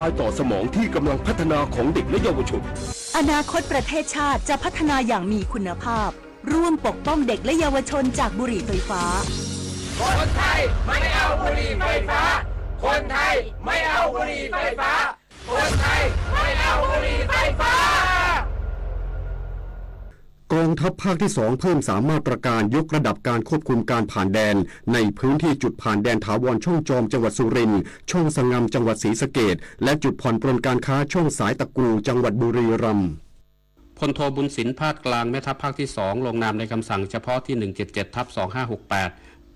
ต่อสมองที่กำลังพัฒนาของเด็กและเยาวชน อนาคตประเทศชาติจะพัฒนาอย่างมีคุณภาพ ร่วมปกป้องเด็กและเยาวชนจากบุหรี่ไฟฟ้า คนไทยไม่เอาบุหรี่ไฟฟ้า คนไทยไม่เอาบุหรี่ไฟฟ้า คนไทยไม่เอาบุหรี่ไฟฟ้า กองทัพภาคที่สองเพิ่มสามมาตรการยกระดับการควบคุมการผ่านแดนในพื้นที่จุดผ่านแดนถาวรช่องจอมจังหวัดสุรินทร์ ช่องสะงำจังหวัดศรีสะเกษ และจุดผ่อนปรนการค้าช่องสายตะกูจังหวัดบุรีรัมย์ พลโทบุญสิน พาดกลาง แม่ทัพภาคที่สอง ลงนามในคำสั่งเฉพาะที่ หนึ่งเจ็ดเจ็ดทับสองห้าหกแปด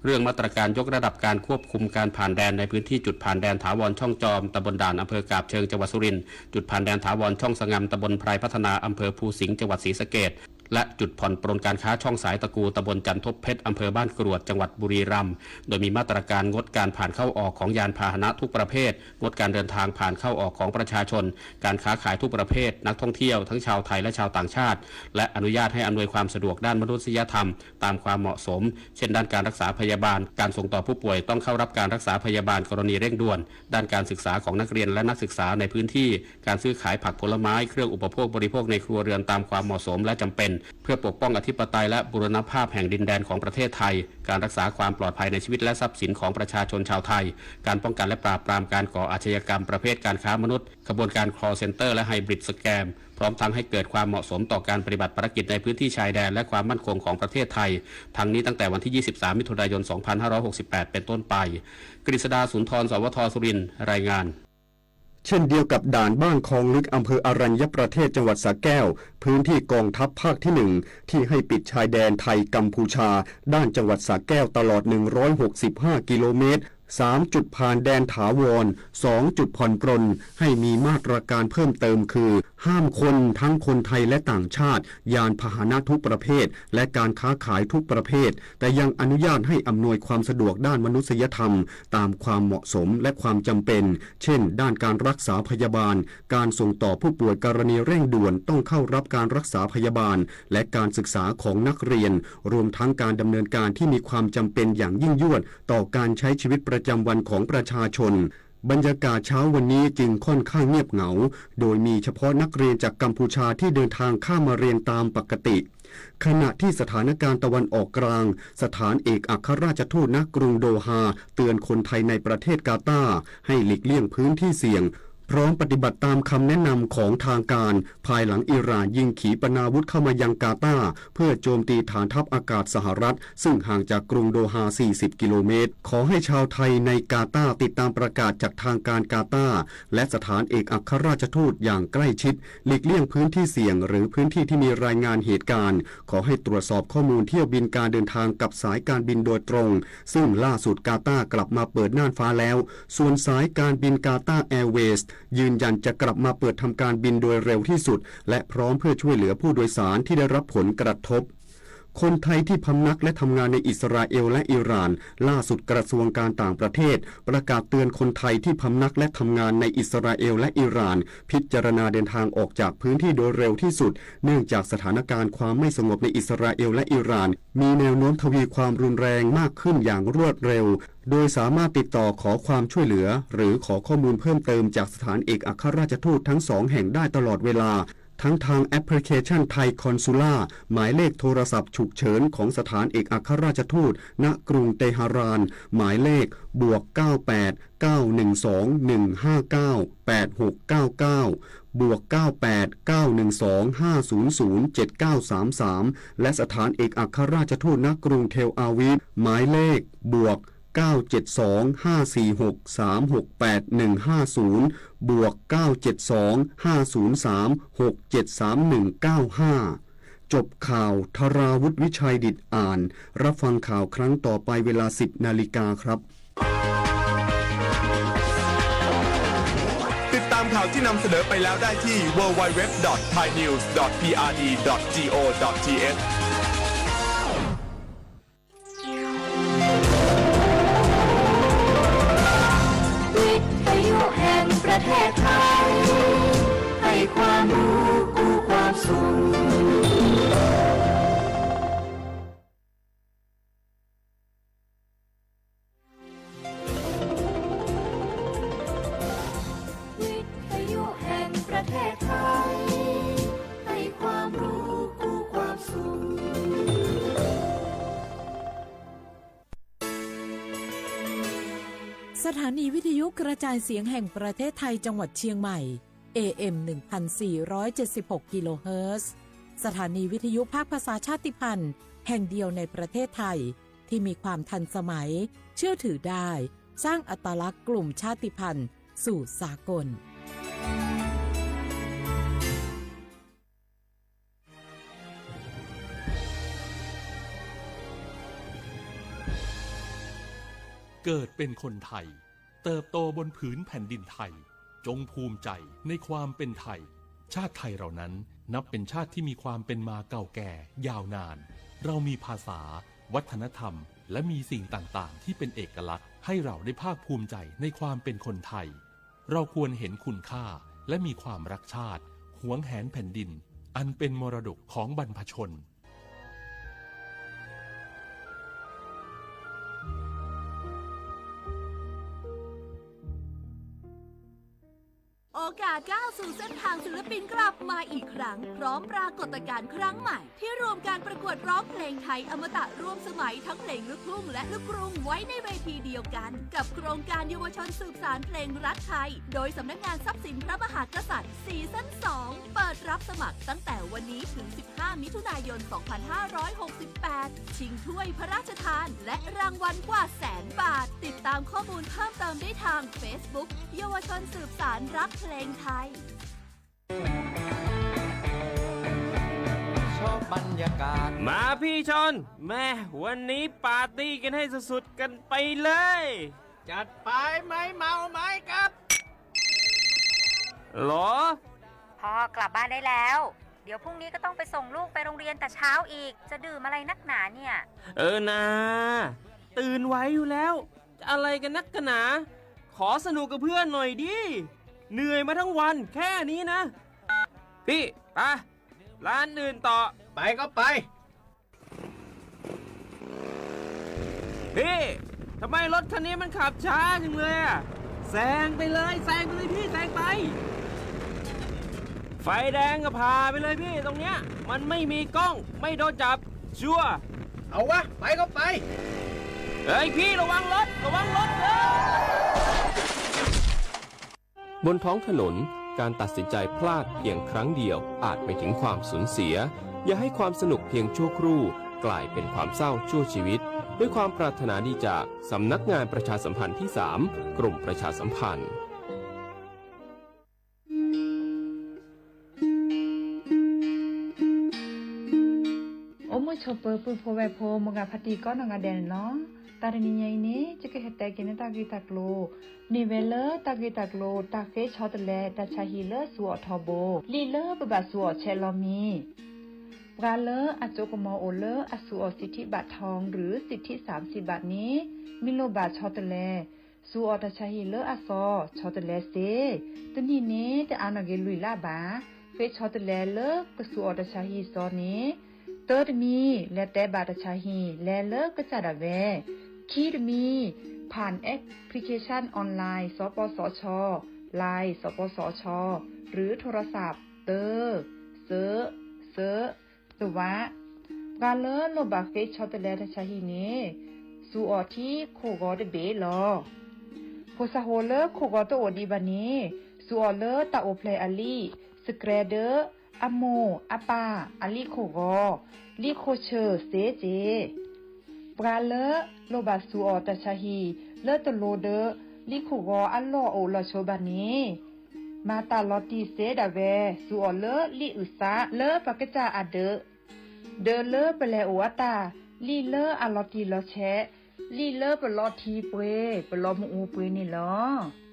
เรื่องมาตรการยกระดับการควบคุมการผ่านแดนในพื้นที่จุดผ่านแดนถาวรช่องจอม ตำบลด่าน อำเภอกาบเชิง จังหวัดสุรินทร์ จุดผ่านแดนถาวรช่องสะงำ ตำบลไพรพัฒนา อำเภอภูสิงห์ จังหวัดศรีสะเกษ และจุดผ่อนปรนการค้าช่องสายตะกู ตำบลจันทบเพชร อำเภอบ้านกรวด จังหวัดบุรีรัมย์ โดยมีมาตรการงดการผ่านเข้าออกของยานพาหนะทุกประเภท งดการเดินทางผ่านเข้าออกของประชาชน การค้าขายทุกประเภท นักท่องเที่ยวทั้งชาวไทยและชาวต่างชาติ และอนุญาตให้อำนวยความสะดวกด้านมนุษยธรรมตามความเหมาะสม เช่นด้านการรักษาพยาบาล การส่งต่อผู้ป่วยต้องเข้ารับการรักษาพยาบาลกรณีเร่งด่วน ด้านการศึกษาของนักเรียนและนักศึกษาในพื้นที่ การซื้อขายผักผลไม้ เครื่องอุปโภคบริโภคในครัวเรือนตามความเหมาะสมและจำเป็น เพื่อปกป้องอธิปไตยและบูรณภาพแห่งดินแดนของประเทศไทย การรักษาความปลอดภัยในชีวิตและทรัพย์สินของประชาชนชาวไทย การป้องกันและปราบปรามการก่ออาชญากรรมประเภทการค้ามนุษย์ ขบวนการ call center และ hybrid scam พร้อมทั้งให้เกิดความเหมาะสมต่อการปฏิบัติภารกิจในพื้นที่ชายแดนและความมั่นคงของประเทศไทย ทั้งนี้ตั้งแต่วันที่ ยี่สิบสาม มิถุนายน สองพันห้าร้อยหกสิบแปด เป็นต้นไป กฤษดา สุนทร สวท สุรินทร์ รายงาน เช่นเดียวกับด่านบ้านคลองลึก อำเภออรัญญประเทศ จังหวัดสระแก้ว พื้นที่กองทัพภาคที่หนึ่ง ที่ให้ปิดชายแดนไทยกัมพูชา ด้านจังหวัดสระแก้วตลอด หนึ่งร้อยหกสิบห้า กิโลเมตร สาม จุดผ่านแดนถาวร สอง จุดผ่อนปรน ให้มีมาตรการเพิ่มเติมคือ ห้ามคนทั้งคนไทยและต่างชาติ ยานพาหนะทุกประเภท และการค้าขายทุกประเภท แต่ยังอนุญาตให้อำนวยความสะดวกด้านมนุษยธรรม ตามความเหมาะสมและความจำเป็น เช่น ด้านการรักษาพยาบาล การส่งต่อผู้ป่วยกรณีเร่งด่วนต้องเข้ารับการรักษาพยาบาล และการศึกษาของนักเรียน รวมทั้งการดำเนินการที่มีความจำเป็นอย่างยิ่งยวดต่อการใช้ชีวิตประจำวันของประชาชน บรรยากาศเช้าวันนี้จึงค่อนข้างเงียบเหงา โดยมีเฉพาะนักเรียนจากกัมพูชาที่เดินทางข้ามมาเรียนตามปกติ ขณะที่สถานการณ์ตะวันออกกลาง สถานเอกอัครราชทูต ณ กรุงโดฮา เตือนคนไทยในประเทศกาตาร์ ให้หลีกเลี่ยงพื้นที่เสี่ยง พร้อมปฏิบัติตามคำแนะนำของทางการ ภายหลังอิหร่านยิงขีปนาวุธเข้ามายังกาตาร์ เพื่อโจมตีฐานทัพอากาศสหรัฐ ซึ่งห่างจากกรุงโดฮา สี่สิบ กิโลเมตร ขอให้ชาวไทยในกาตาร์ติดตามประกาศจากทางการกาตาร์ และสถานเอกอัครราชทูตอย่างใกล้ชิด หลีกเลี่ยงพื้นที่เสี่ยง หรือพื้นที่ที่มีรายงานเหตุการณ์ ขอให้ตรวจสอบข้อมูลเที่ยวบินการเดินทางกับสายการบินโดยตรง ซึ่งล่าสุดกาตาร์กลับมาเปิดน่านฟ้าแล้ว ส่วนสายการบินกาตาร์แอร์เวย์ ยืนยันจะกลับมาเปิดทำการบินโดยเร็วที่สุด และพร้อมเพื่อช่วยเหลือผู้โดยสารที่ได้รับผลกระทบ คนไทยที่พำนักและทำงานในอิสราเอลและอิหร่าน ล่าสุดกระทรวงการต่างประเทศ ประกาศเตือนคนไทยที่พำนักและทำงานในอิสราเอลและอิหร่าน พิจารณาเดินทางออกจากพื้นที่โดยเร็วที่สุด เนื่องจากสถานการณ์ความไม่สงบในอิสราเอลและอิหร่าน มีแนวโน้มทวีความรุนแรงมากขึ้นอย่างรวดเร็ว โดยสามารถติดต่อขอความช่วยเหลือ หรือขอข้อมูลเพิ่มเติมจากสถานเอกอัครราชทูตทั้งสองแห่งได้ตลอดเวลา ทั้งทางแอปพลิเคชันไทยคอนซูล่า หมายเลขโทรศัพท์ฉุกเฉินของสถานเอกอัครราชทูต ณ กรุงเตหะราน หมายเลข บวก เก้าแปด เก้าหนึ่งสอง หนึ่งห้าเก้า แปดหกเก้าเก้า บวก เก้าแปด เก้าหนึ่งสอง ห้าศูนย์ศูนย์ เจ็ดเก้าสามสาม และสถานเอกอัครราชทูต ณ กรุงเทลอาวีฟ หมายเลข บวก เก้าเจ็ดสอง ห้าสี่หก สามหกแปด หนึ่งห้าศูนย์ บวก เก้าเจ็ดสอง ห้าศูนย์สาม หกเจ็ดสามหนึ่งเก้าห้า จบข่าว ธราวุฒิ วิชัยดิษฐอ่าน รับฟังข่าวครั้งต่อไปเวลา สิบนาฬิกาครับ ติดตามข่าวที่นำเสนอไปแล้วได้ที่ ดับเบิลยู ดับเบิลยู ดับเบิลยู ดอท ไทยนิวส์ ดอท พีอาร์ดี ดอท จีโอ ดอท ทีเอช วิทยุแห่งประเทศไทย ให้ความรู้คู่ความสุข ประเทศไทย ให้ความรู้คู่ความสุข สถานีวิทยุกระจายเสียงแห่งประเทศไทยจังหวัดเชียงใหม่ เอ เอ็ม หนึ่งพันสี่ร้อยเจ็ดสิบหก กิโลเฮิรตซ์ สถานีวิทยุภาคภาษาชาติพันธุ์แห่งเดียวในประเทศไทย ที่มีความทันสมัย เชื่อถือได้ สร้างอัตลักษณ์กลุ่มชาติพันธุ์สู่สากล เกิดเป็นคนไทย เติบโตบนผืนแผ่นดินไทย จงภูมิใจในความเป็นไทย ชาติไทยเรานั้นนับเป็นชาติที่มีความเป็นมาเก่าแก่ยาวนาน เรามีภาษา วัฒนธรรม และมีสิ่งต่างๆ ที่เป็นเอกลักษณ์ ให้เราได้ภาคภูมิใจในความเป็นคนไทย เราควรเห็นคุณค่า และมีความรักชาติ หวงแหนแผ่นดิน อันเป็นมรดกของบรรพชน โอกาสก้าวสู่เส้นทางศิลปินกลับมาอีกครั้ง พร้อมปรากฏการณ์ครั้งใหม่ ที่รวมการประกวดร้องเพลงไทยอมตะร่วมสมัยทั้งเพลงลูกทุ่งและลูกกรุงไว้ในเวทีเดียวกัน กับโครงการเยาวชนสืบสานเพลงรักไทย โดยสำนักงานทรัพย์สินพระมหากษัตริย์ ซีซั่นสอง เปิดรับสมัครตั้งแต่วันนี้ถึง สิบห้า มิถุนายน สองพันห้าร้อยหกสิบแปด ชิงถ้วยพระราชทาน และรางวัลกว่าแสนบาท ติดตามข้อมูลเพิ่มเติมได้ทาง Facebook เยาวชนสืบสานรักเพลงไทย มาพี่ชน แม่ วันนี้ปาร์ตี้กันให้สุดๆ กันไปเลย จัดไป ไม่เมาไม่ขับ หรอ พ่อกลับบ้านได้แล้ว เดี๋ยวพรุ่งนี้ก็ต้องไปส่งลูกไปโรงเรียนแต่เช้าอีก จะดื่มอะไรนักหนาเนี่ย เออนา ตื่นไหวอยู่แล้ว จะอะไรกันนักกันหนา ขอสนุกกับเพื่อนหน่อยดิ เหนื่อยมาทั้งวันแค่นี้นะ พี่ ไป ร้านอื่นต่อ ไปก็ไป พี่ ทำไมรถคันนี้มันขับช้าจังเลยอะ แซงไปเลย แซงไปเลยพี่ แซงไป ไฟแดงก็ผ่าไปเลยพี่ ตรงเนี้ย มันไม่มีกล้อง ไม่โดนจับ ชัวร์ เอาวะ ไปก็ไป เฮ้ยพี่ ระวังรถ ระวังรถ เฮ้ย บนท้องถนน การตัดสินใจพลาดเพียงครั้งเดียวอาจไปถึงความสูญเสีย อย่าให้ความสนุกเพียงชั่วครู่กลายเป็นความเศร้าชั่วชีวิต ด้วยความปรารถนาดีจากสำนักงานประชาสัมพันธ์ที่สาม กรมประชาสัมพันธ์ အိၣ်မုာ်ဆိးပၢၤပုၢ်ဖိဝဲၢ်ဖိ မိၢ်ဂၤဖါတံၢ်ကိးနီၢ်ဂၤဒဲးန့ၣ်လီၤ. တၢ်တနံၤညါအံၤန့ၣ် ယကဟဲတဲက့ၤန့ၢ်တၢ်ဂ့ၢ်တၢ်ကျိၤ မ့ၢ်ဝဲလၢတၢ်ဂ့ၢ်တၢ်ကျိၤ တၢ်ဃ့ဆီတလဲ တၢ်ဆါဟံၣ်လၢစူးအီၣ်ထီဘိ လံာ်လၢပဘၣ်စူးအီၣ်ဆဲးလီၤမံၤ ပှၤလၢအစိကမီၤအိၣ်လၢအစူးအီၣ် สิทธิบัตรทอง หรือ สิทธิสามสิบบาท န့ၣ် မ့ၢ်လိၣ်ဘၣ်ဆီတလဲ စူးအီၣ်တၢ်ဆါဟံၣ်လၢအစီၤ ဆီတလဲစ့ တနံၣ်န့ၣ် တအါနီၣ်က့ၤလွံၢ်လါဘၣ်. ဃ့ဆီတလဲလၢကစူးအီၣ်တၢ်ဆါဟံၣ်စီၤန့ၣ် တၢတမံၤ လဲၤတဲဘၣ်တၢ်ဆါဟံၣ် လဲၤလၢကစၢ်ဒၣ်ဝဲ ခံတမံၤ ผ่านแอปพลิเคชันออนไลน์ สปสช ไลน์ สปสช หรือโทรศัพท์ တၢ စၢ စၢ တဝး ပှၤလၢလိၣ်ဘၣ်ဃ့ဆီတလဲတၢ်ဆါဟံၣ်န့ၣ် စူးအီၣ်ထံခိၣ်ဂီၤတဘ့ၣ်လီၤ. ဖိစၢ်ဖိလၢခိၣ်ဂီၤတအိၣ်ဒံးဘၣ်န့ၣ် စူးအီၣ်လၢတၢ်အိၣ်ဖျဲၣ်အလံာ် စကြဲဒၢ အမိၢ်အပၢ်အလံာ်ခိၣ်ဂီၤ လံာ်ခိၣ်ဆၢၣ်စ့စ့ၢ် ပှၤလၢလိၣ်ဘၣ်စူးအီၣ်တၢ်ဆါဟံၣ် လၢတလိၤဒၢ လံာ်ခိၣ်ဂီၤအလီၢ်အိၣ်လီၤဆိဘၣ်န့ၣ် မၤတၢ်လီၤတံၢ်စ့ဒၣ်ဝဲ စူးအီၣ်လၢလံာ်အုၣ်သးလၢပကစၢ်အဒၢး ဒၢးလၢပလဲၤအိၣ်အတၢ် လံာ်လၢအလီၤတံၢ်လီၤဆဲး လံာ်လၢပလီၤထံပှ့ၤ ပလီၤမုၢ်အူပှ့ၤန့ၣ်လီၤ.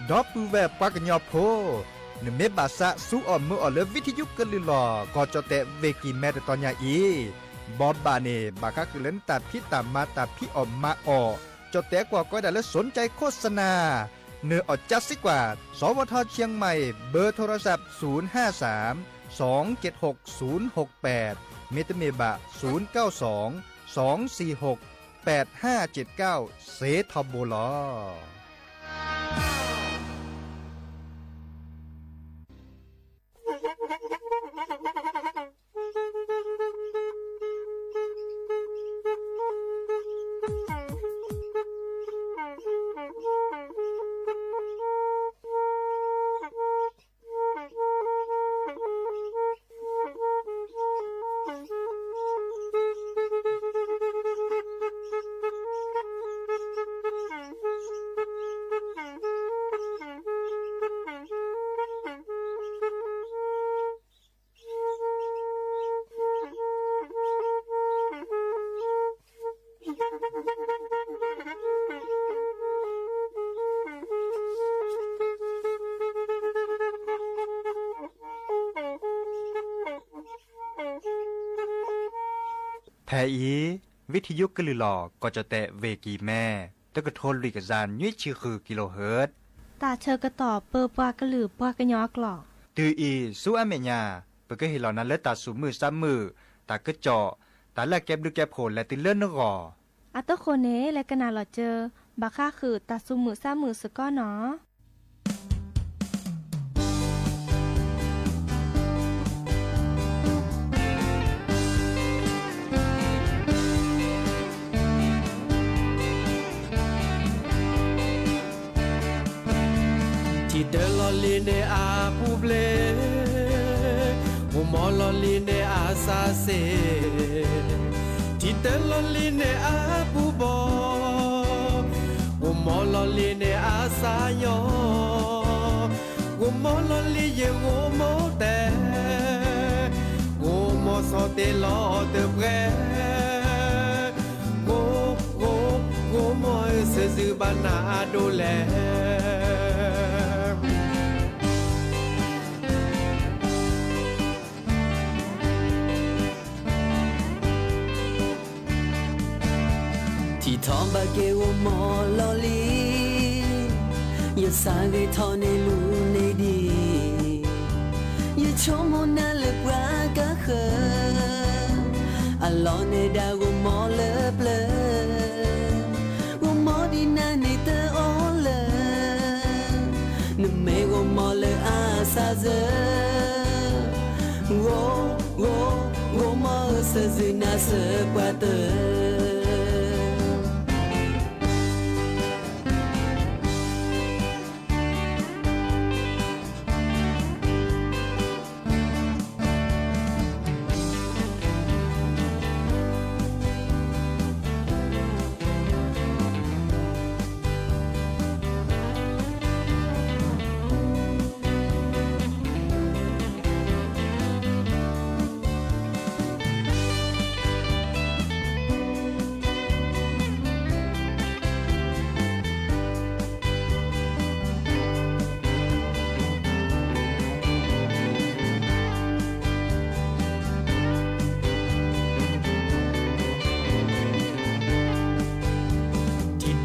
ဒီပုၢ်ဝဲၢ်ပှၤကညီဖိ, နမ့ၢ်ဘၣ်ဆၣ်ဆူအီၣ်မုာ်အီၣ်လၢ ဝံထယုကလုၢ်လီၤ ကီၢ်ကၠီၣ်တဲၣ် ဝ့ၢ်ကံၤမဲ တတီၤညါအံၤ, ဘီဘၣ်န့ၣ် ဘၣ်ဃးဃုာ်လၢနတၢ်ဖံးတၢ်မၤ တၢ်ဖံးအီၣ်မၤအီၣ်, ကၠီၣ်တဲၣ်ကွၢ်ကီဒၣ်လၢ สนใจโฆษณา, နအီၣ်ကၠါစ့ၢ်ကီး, สวทเชียงใหม่ เบอร์โทรศัพท์ ศูนย์ห้าสาม สองเจ็ดหก ศูนย์หกแปด မ့တမ့ၢ်ဘၣ် ศูนย์เก้าสอง สองสี่หก แปดห้าเจ็ดเก้า စ့ထီဘိလီၤ. ဖဲအံၤ, ဝံထယုကလုၢ်လီၤ ကီၢ်ကၠီၣ်တဲၣ် ဝ့ၢ်ကံၤမဲ, တကထိလွံၢ်ကယၤနွံဆံဃု kilohertz, တၢ်ဆၢကတီၢ်ပၢပှၤကလုာ်ပှၤကညီအကျိာ်, တုၤအံၤဆူအမဲာ်ညါ, ပကဟ့ၣ်လီၤနၤလၢတၢ်သူၣ်မုာ်သးမုာ်, တၢ်ကစီၣ်, တၢ်လၢအကဲဘျုးကဲဖှိၣ်လဲၤတုၤလၢနဂီၢ်, အတဃိန့ၣ် လဲၤကနၣ်လီၤစၢၤ, ဘၣ်ဃးဃုာ်တၢ်သူၣ်မုာ်သးမုာ်စ့ၢ်ကီးနီၤ. ထံတလီၤလံန့ၣ်အပူၤဘျ့, ဂိၢ်မီလီၤလံန့ၣ်အစးစ့ၢ်, ထံတလီၤလံန့ၣ်အပူၤဘီ, ဂိၢ်မီလီၤလံန့ၣ်အစးညီ, ဂိၢ်မီလီၤလံယဂိၢ်မီတဲ, ဂိၢ်မီဆီၣ်တ့ၢ်လီၤတပှဲၤ, ဂိၢ်, ဂိၢ်, ဂိၢ်မီဧၢ စၢၤစုဘၣ်နၤအဒိၣ်လဲၣ်. ထံထီၣ်ဘၣ်က့ၤဂိၢ်မီလီၤလံ, ယစးဂ့ၤထီၣ်န့ၢ်လူၤန့ၢ်ဒံး, ယဆိကမိၣ်နၤလၢပှၤကါဃၢၤ, အလီၢ်န့ၣ်ဒၣ်ဂိၢ်မီလၢပျၢၤ, ဂိၢ်မီဒ်နၤန့ၣ်တအိၣ်လၢၤ, နမ့ၢ်ဂိၢ်မီလၢအစးစၢၤ, ဂိၢ်, ဂိၢ်, ဂိၢ်မီဧၢ စၢၤစုနၤစၢၤပှၤတၢၢ်.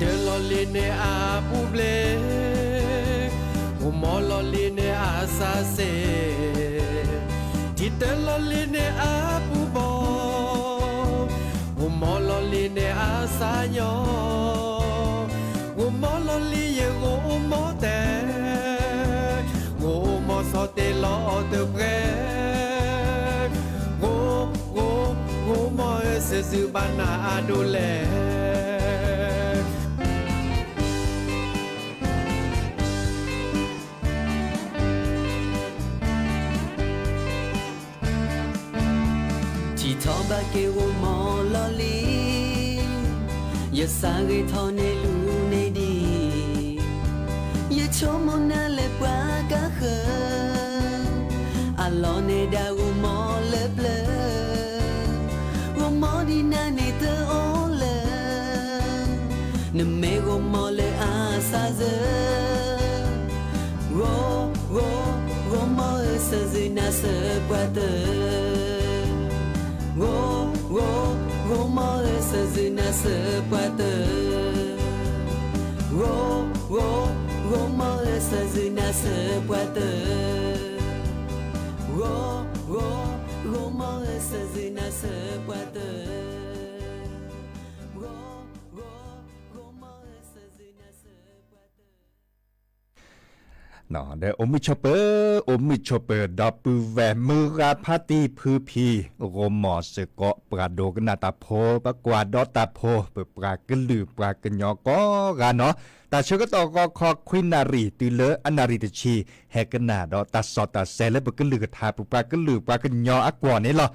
ထံတလီၤလံန့ၣ်အပူၤဘျ့, ဂိၢ်မီလီၤလံန့ၣ်အစးစ့ၢ်, ထံတလီၤလံန့ၣ်အပူၤဘီ, ဂိၢ်မီလီၤလံန့ၣ်အစးညီ, ဂိၢ်မီလီၤလံယဂိၢ်မီတဲ, ဂိၢ်မီဆီၣ်တ့ၢ်လီၤတပှဲၤ, ဂိၢ်, ဂိၢ်, ဂိၢ်မီဧၢ စၢၤစုဘၣ်နၤအဒိၣ်လဲၣ်. ထံထီၣ်ဘၣ်က့ၤဂိၢ်မီလီၤလံ, ယစးဂ့ၤထီၣ်န့ၢ်လူၤန့ၢ်ဒံး, ယဆိကမိၣ်နၤလၢပှၤကါဃၢၤ, အလီၢ်န့ၣ်ဒၣ်ဂိၢ်မီလၢပျၢၤ, ဂိၢ်မီဒ်နၤန့ၣ်တအိၣ်လၢၤ, နမ့ၢ်ဂိၢ်မီလၢအစးစၢၤ စၢၤပှၤတၢၢ်, ဂီၤ, ဂီၤ, ဂီၤမီၢ်ဧၢ စၢၤစုနၤစၢၤပှၤတၢၢ်, ဂီၤ, ဂီၤ, ဂီၤမီၢ်ဧၢ စၢၤစုနၤစၢၤပှၤတၢၢ်, ဂီၤ, ဂီၤ, ဂီၤမီၢ်ဧၢ စၢၤစုနၤစၢၤပှၤတၢၢ်, ဂီၤ, ဂီၤ, ဂီၤမီၢ်ဧၢ စၢၤစုနၤစၢၤပှၤတၢၢ် ဒီးအိၣ်မုာ်ဆိးပၢၤ, အိၣ်မုာ်ဆိးပၢၤ ဒီပုၢ်ဝဲၢ်မုၢ်ဂၤဖါတံၢ်ဖုဖံ, ဂီၤမီၢ်စ့ၢ်ကီး ပှၤဒိကနၣ်တၢ်ဖိ, ပှၤကွၢ်ဒီးတၢ်ဖိ, ပပှၤကလုာ်ပှၤကညီကိးဂၤနီၤ, တၢ်ဆၢကတီၢ်ဂီၤခီခွံနၣ်ရံၣ် တုၤလၢအနၣ်ရံၣ်တဆံ, ဟဲကနၣ်ဒီးတၢ်စီၣ်တၢ်စဲၤလၢပကလုၢ်ကထါ ပပှၤကလုာ်ပှၤကညီအကွီၢ်န့ၣ်လီၤ.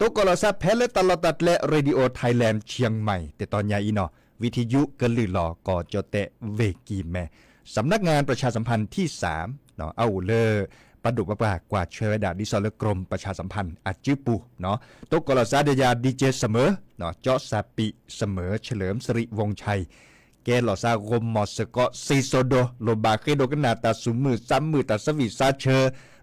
တိကိးလီၤစၢ်ဖဲလၢတၢ်လီၢ်တၢ်ကျဲ Radio Thailand Chiang Mai တတီၤညါအံၤနီၤ, ဝံထယုကလုၢ်လီၤ ကီၢ်ကၠီၣ်တဲၣ် ဝ့ၢ်ကံၢ်မဲ, สำนักงานประชาสัมพันธ์ที่สาม အအိၣ်လၢ ပှၤဒိၣ်ပှၤပှၢ်ကွၢ်ဆၢဝဲဒၣ် ဒ်သိးလၢ กรมประชาสัมพันธ์ အစုပူၤ, တိကိးလီၤစၢ်ဒီးယၤ DJ စမၢ, ကၠီစၢ်ပံးစမၢ เฉลิมสิริวงศ์ชัย ကဲလီၤစၢ်ဂီၤမီၢ်စ့ၢ်ကီး စံၣ်စိၤဒိၣ် လိၣ်ဘၣ်ဃ့ဒိကနၣ်တၢ်သူၣ်မုာ်သးမုာ် တၢ်ဆၢဝံၣ်စါဆၢ,